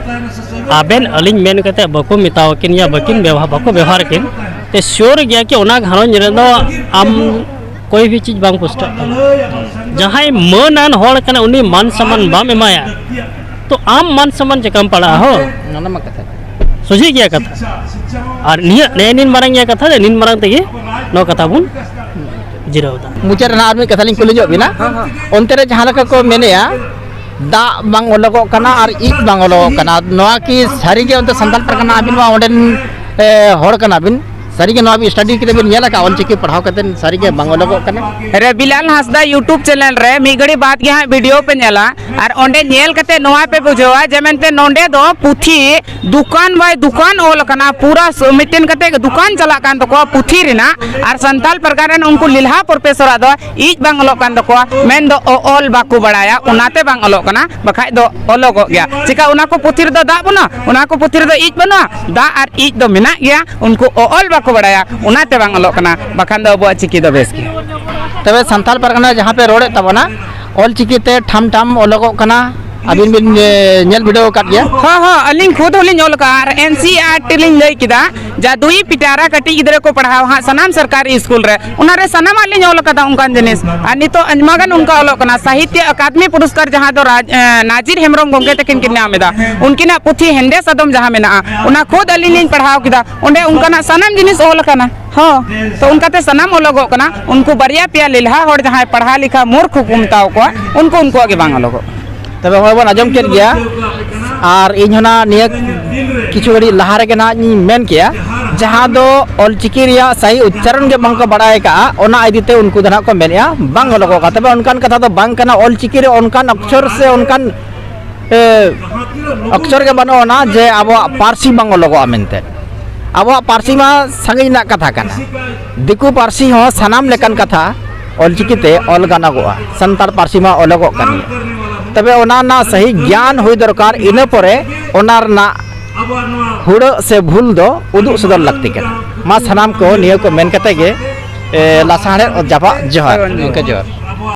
ᱟᱵᱮᱱ ᱟᱹᱞᱤᱧ ᱢᱮᱱ ᱠᱟᱛᱮ ᱵᱟᱠᱚ ᱢᱮᱛᱟᱣᱟᱠᱤᱱ ᱜᱮᱭᱟ, ᱵᱟᱹᱠᱤᱱ ᱵᱮᱣᱦᱟᱨ, ᱵᱟᱠᱚ ᱵᱮᱣᱦᱟᱨ ᱠᱤᱱ, ᱛᱮ ᱥᱤᱭᱳᱨ ᱜᱮᱭᱟ ᱠᱤ ᱚᱱᱟ ᱜᱷᱟᱨᱚᱸᱡᱽ ᱨᱮᱫᱚ ᱟᱢ ᱠᱳᱭ ᱵᱷᱤ ᱪᱤᱡᱽ ᱵᱟᱝ ᱯᱩᱥᱴᱟᱹᱜ ᱛᱟᱢᱟ᱾ ᱡᱟᱦᱟᱸᱭ ᱢᱟᱹᱱᱟᱱ ᱦᱚᱲ ᱠᱟᱱᱟ, ᱩᱱᱤ ᱢᱟᱱ ᱥᱚᱢᱢᱟᱱ ᱵᱟᱢ ᱮᱢᱟᱭᱟ, ᱛᱚ ᱟᱢ ᱢᱟᱱ ᱥᱚᱢᱢᱟᱱ ᱪᱮᱠᱟᱢ ᱯᱟᱲᱟᱜᱼᱟ ᱦᱳ? ᱚᱱᱟ ᱢᱟ ᱠᱟᱛᱷᱟ ᱠᱟᱱᱟ᱾ ᱥᱚᱡᱷᱮ ᱜᱮᱭᱟ ᱠᱟᱛᱷᱟ᱾ ᱟᱨ ᱱᱤᱭᱟᱹ, ᱱᱤᱭᱟᱹ ᱱᱤᱱ ᱢᱟᱨᱟᱝ ᱜᱮᱭᱟ ᱠᱟᱛᱷᱟ, ᱱᱤᱱ ᱢᱟᱨᱟᱝ ᱛᱮᱜᱮ ᱱᱚᱣᱟ ᱠᱟᱛᱷᱟ ᱵᱚᱱ ᱡᱤᱨᱟᱹᱣ ᱮᱫᱟ᱾ ᱢᱩᱪᱟᱹᱫ ᱨᱮ ᱟᱨ ᱢᱤᱫ ᱠᱟᱛᱷᱟ ᱞᱤᱧ ᱠᱩᱞᱤ ᱧᱚᱜ ᱵᱤᱱᱟ᱾ ᱦᱮᱸ, ᱦᱮᱸ᱾ ᱚᱱᱛᱮ ᱨᱮ ᱡᱟᱦᱟᱸ ᱞᱮᱠᱟ ᱠᱚ ᱢᱮᱱᱮᱜᱼᱟ, ᱫᱟᱜ ᱵᱟᱝ ᱚᱰᱚᱠᱚᱜ ᱠᱟᱱᱟ ᱟᱨ ᱤᱡ ᱵᱟᱝ ᱚᱰᱚᱠᱚᱜ ᱠᱟᱱᱟ, ᱱᱚᱣᱟ ᱠᱤ ᱥᱟᱹᱨᱤ ᱜᱮ ᱚᱱᱛᱮ ᱥᱟᱱᱛᱟᱲ ᱯᱟᱨᱜᱟᱱᱟ ᱟᱹᱵᱤᱱ ᱢᱟ ᱚᱸᱰᱮᱱ ᱮ, ᱦᱚᱲ ᱠᱟᱱᱟ ᱵᱤᱱ, ᱥᱟᱹᱨᱤᱜᱮ ᱱᱚᱣᱟ ᱵᱤᱱ ᱥᱴᱟᱰᱤ ᱠᱟᱛᱮ ᱵᱤᱱ ᱧᱮᱞ ᱟᱠᱟᱫ ᱚᱞᱪᱤᱠᱤ ᱯᱟᱲᱦᱟᱣ ᱠᱟᱛᱮ ᱥᱟᱹᱨᱤᱜᱮ ᱵᱟᱝ ᱚᱞᱚᱜᱚᱜ ᱠᱟᱱᱟ? ᱨᱚᱵᱤᱞᱟᱞ ᱦᱟᱸᱥᱫᱟ YouTube ᱪᱮᱱᱮᱞ ᱨᱮ ᱢᱤᱫ ᱜᱷᱟᱹᱲᱤ ᱵᱟᱫ ᱜᱮ ᱦᱟᱸᱜ ᱵᱷᱤᱰᱤᱭᱳ ᱯᱮ ᱧᱮᱞᱟ, ᱟᱨ ᱚᱸᱰᱮ ᱧᱮᱞ ᱠᱟᱛᱮ ᱱᱚᱣᱟ ᱯᱮ ᱵᱩᱡᱷᱟᱹᱣᱟ ᱡᱮ ᱢᱮᱱᱛᱮ ᱱᱚᱸᱰᱮ ᱫᱚ ᱯᱩᱛᱷᱤ ᱫᱚᱠᱟᱱ ᱵᱟᱭ ᱫᱚᱠᱟᱱ ᱚᱞ ᱟᱠᱟᱱᱟ, ᱯᱩᱨᱟᱹ ᱥ-, ᱢᱤᱫᱴᱮᱱ ᱠᱟᱛᱮ ᱫᱚᱠᱟᱱ ᱪᱟᱞᱟᱜ ᱠᱟᱱ ᱛᱟᱠᱚᱣᱟ ᱯᱩᱛᱷᱤ ᱨᱮᱱᱟᱜ, ᱟᱨ ᱥᱟᱱᱛᱟᱞ ᱯᱟᱨᱜᱟᱱᱟ ᱨᱮᱱ ᱩᱱᱠᱩ ᱞᱮᱞᱦᱟ ᱯᱨᱚᱯᱷᱮᱥᱚᱨᱟᱜ ᱫᱚ ᱤᱡ ᱵᱟᱝ ᱚᱞᱚᱜ ᱠᱟᱱ ᱛᱟᱠᱚᱣᱟ, ᱢᱮᱱᱫᱚ ᱚ-, ᱚᱞ ᱵᱟᱠᱚ ᱵᱟᱲᱟᱭᱟ, ᱚᱱᱟᱛᱮ ᱵᱟᱝ ᱚᱞᱚᱜ ᱠᱟᱱᱟ, ᱵᱟᱠᱷᱟᱡ ᱫᱚ ᱚᱞᱚᱜᱚᱜ ᱜᱮᱭᱟ᱾ ᱪᱮᱠᱟ ᱚᱱᱟ ᱠᱚ ᱯᱩᱛᱷᱤ ᱨᱮᱫᱚ ᱫᱟᱜ ᱵᱟᱹᱱᱩᱜᱼᱟ? ᱚᱱᱟ ᱠᱚ ᱯᱩᱛᱷᱤ ᱨᱮᱫᱚ ᱤᱡ ᱵᱟᱹᱱᱩᱜᱼᱟ? ᱫᱟᱜ ᱟᱨ ᱤᱡ ᱫᱚ ᱢᱮᱱᱟᱜ ᱜᱮᱭᱟ, ᱩᱱᱠᱩ ᱚ-, ᱚᱞ ᱵᱟᱠᱚ ᱵᱟᱲᱟᱭᱟ, ᱚᱱᱟᱛᱮ ᱵᱟᱝ ᱚᱞᱚᱜ ᱠᱟᱱᱟ, ᱵᱟᱠᱷᱟᱱ ᱫᱚ ᱟᱵᱚᱣᱟᱜ ᱪᱤᱠᱤ ᱫᱚ ᱵᱮᱥ ᱜᱮᱭᱟ᱾ ᱛᱚᱵᱮ ᱥᱟᱱᱛᱟᱲ ᱯᱟᱨᱜᱟᱱᱟ ᱡᱟᱦᱟᱸ ᱯᱮ ᱨᱚᱲᱮᱫ ᱛᱟᱵᱚᱱᱟ, ᱚᱞ ᱪᱤᱠᱤ ᱛᱮ ᱴᱷᱟᱢ ᱴᱷᱟᱢ ᱚᱞᱚᱜᱚᱜ ᱠᱟᱱᱟ, ᱟᱹᱵᱤᱱ ᱵᱤᱱ, ᱮ, ᱧᱮᱞ ᱵᱤᱰᱟᱹᱣ ᱟᱠᱟᱫ ᱜᱮᱭᱟ? ᱦᱚᱸ, ᱦᱚᱸ, ᱟᱹᱞᱤᱧ ᱠᱷᱩᱫ ᱦᱚᱸᱞᱤᱧ ᱚᱞ ᱟᱠᱟᱫᱼᱟ, ᱟᱨ NCERT ᱞᱤᱧ ᱞᱟᱹᱭ ᱠᱮᱫᱟ, ᱡᱟᱫᱩᱭᱤ ᱯᱤᱴᱟᱨᱟ ᱠᱟᱹᱴᱤᱡ ᱜᱤᱫᱽᱨᱟᱹ ᱠᱚ ᱯᱟᱲᱦᱟᱣ ᱦᱟᱸᱜ ᱥᱟᱱᱟᱢ ᱥᱚᱨᱠᱟᱨᱤ ᱥᱠᱩᱞ ᱨᱮ, ᱚᱱᱟᱨᱮ ᱥᱟᱱᱟᱢᱟᱜ ᱞᱤᱧ ᱚᱞ ᱟᱠᱟᱫᱟ ᱚᱱᱠᱟᱱ ᱡᱤᱱᱤᱥ᱾ ᱟᱨ ᱱᱤᱛᱚᱜ ᱟᱭᱢᱟ ᱜᱟᱱ ᱚᱱᱠᱟ ᱚᱞᱚᱜ ᱠᱟᱱᱟ, ᱥᱟᱦᱤᱛᱭᱚ ᱟᱠᱟᱫᱮᱢᱤ ᱯᱩᱨᱚᱥᱠᱟᱨ ᱡᱟᱦᱟᱸ ᱫᱚ ᱨᱟᱡᱽ, ᱮ, ᱱᱟᱡᱤᱨ ᱦᱮᱢᱵᱨᱚᱢ ᱜᱚᱢᱠᱮ ᱛᱟᱹᱠᱤᱱ ᱠᱤᱱ ᱧᱟᱢ ᱮᱫᱟ, ᱩᱱᱠᱤᱱᱟᱜ ᱯᱩᱛᱷᱤ ᱦᱮᱸᱫᱮ ᱥᱟᱫᱚᱢ ᱡᱟᱦᱟᱸ ᱢᱮᱱᱟᱜᱼᱟ, ᱚᱱᱟ ᱠᱷᱩᱫ ᱟᱹᱞᱤᱧ ᱞᱤᱧ ᱯᱟᱲᱦᱟᱣ ᱠᱮᱫᱟ, ᱚᱸᱰᱮ ᱚᱱᱠᱟᱱᱟᱜ ᱥᱟᱱᱟᱢ ᱡᱤᱱᱤᱥ ᱚᱞ ᱟᱠᱟᱱᱟ᱾ ᱦᱚᱸ, ᱛᱚ ᱚᱱᱠᱟᱛᱮ ᱥᱟᱱᱟᱢ ᱚᱞᱚᱜᱚᱜ ᱠᱟᱱᱟ᱾ ᱩᱱᱠᱩ ᱵᱟᱨᱭᱟ ᱯᱮᱭᱟ ᱞᱮᱞᱦᱟ ᱦᱚᱲ ᱡᱟᱦᱟᱸᱭ ᱯᱟᱲᱦᱟᱣ ᱞᱮᱠᱷᱟ ᱢᱩᱨᱠᱷ ᱠᱚ ᱢᱮᱛᱟᱣ ᱠᱚᱣᱟ, ᱩᱱᱠᱩ ᱩᱱᱠᱩᱣᱟᱜ ᱜᱮ ᱵᱟᱝ ᱚᱞᱚᱜᱚᱜ ᱠᱟᱱᱟ᱾ ᱛᱚᱵᱮ ᱱᱚᱜᱼᱚᱭ ᱵᱚᱱ ᱟᱸᱡᱚᱢ ᱠᱮᱫ ᱜᱮᱭᱟ, ᱟᱨ ᱤᱧ ᱦᱚᱸ ᱱᱟᱜ ᱱᱤᱭᱟᱹ ᱠᱤᱪᱷᱩ ᱜᱷᱟᱹᱲᱤᱡ ᱞᱟᱦᱟ ᱨᱮᱜᱮ ᱱᱟᱜ ᱤᱧ ᱢᱮᱱ ᱠᱮᱜᱼᱟ, ᱡᱟᱦᱟᱸ ᱫᱚ ᱚᱞᱪᱤᱠᱤ ᱨᱮᱭᱟᱜ ᱥᱟᱹᱦᱤ ᱩᱪᱪᱟᱨᱚᱱ ᱜᱮ ᱵᱟᱝ ᱠᱚ ᱵᱟᱲᱟᱭ ᱟᱠᱟᱜᱼᱟ, ᱚᱱᱟ ᱤᱫᱤ ᱛᱮ ᱩᱱᱠᱩ ᱫᱚ ᱱᱟᱜ ᱠᱚ ᱢᱮᱱᱮᱜᱼᱟ ᱵᱟᱝ ᱚᱞᱚᱜᱚᱜ ᱠᱟᱱᱟ᱾ ᱛᱚᱵᱮ ᱚᱱᱠᱟᱱ ᱠᱟᱛᱷᱟ ᱫᱚ ᱵᱟᱝ ᱠᱟᱱᱟ, ᱚᱞᱪᱤᱠᱤ ᱨᱮ ᱚᱱᱠᱟᱱ ᱚᱠᱥᱚᱨ ᱥᱮ ᱚᱱᱠᱟᱱ ᱮ, ᱚᱠᱥᱚᱨ ᱜᱮ ᱵᱟᱹᱱᱩᱜ ᱟᱱᱟ ᱡᱮ ᱟᱵᱚᱣᱟᱜ ᱯᱟᱹᱨᱥᱤ ᱵᱟᱝ ᱚᱞᱚᱜᱚᱜᱼᱟ ᱢᱮᱱᱛᱮ᱾ ᱟᱵᱚᱣᱟᱜ ᱯᱟᱹᱨᱥᱤ ᱢᱟ ᱥᱟᱺᱜᱤᱧ ᱨᱮᱱᱟᱜ ᱠᱟᱛᱷᱟ ᱠᱟᱱᱟ, ᱫᱤᱠᱩ ᱯᱟᱹᱨᱥᱤ ᱦᱚᱸ ᱥᱟᱱᱟᱢ ᱞᱮᱠᱟᱱ ᱠᱟᱛᱷᱟ ᱚᱞᱪᱤᱠᱤ ᱛᱮ ᱚᱞ ᱜᱟᱱᱚᱜᱚᱜᱼᱟ, ᱥᱟᱱᱛᱟᱲ ᱯᱟᱹᱨᱥᱤ ᱢᱟ ᱚᱞᱚᱜᱚᱜ ᱠᱟᱱ ᱜᱮᱭᱟ᱾ ᱛᱚᱵᱮ ᱚᱱᱟ ᱨᱮᱱᱟᱜ ᱥᱟᱹᱦᱤ ᱜᱮᱭᱟᱱ ᱦᱩᱭ ᱫᱚᱨᱠᱟᱨ, ᱤᱱᱟᱹ ᱯᱚᱨᱮ ᱚᱱᱟ ᱨᱮᱱᱟᱜ ᱦᱩᱲᱟᱹᱜ ᱥᱮ ᱵᱷᱩᱞ ᱫᱚ ᱩᱫᱩᱜ ᱥᱚᱫᱚᱨ ᱞᱟᱹᱠᱛᱤ ᱠᱟᱱᱟ᱾ ᱢᱟ ᱥᱟᱱᱟᱢ ᱠᱚ ᱱᱤᱭᱟᱹ ᱠᱚ ᱢᱮᱱ ᱠᱟᱛᱮ ᱜᱮ, ᱮ, ᱞᱟᱥᱟᱲᱦᱮᱫ ᱡᱟᱯᱟᱜ ᱡᱚᱦᱟᱨ᱾ ᱜᱚᱢᱠᱮ ᱡᱚᱦᱟᱨ᱾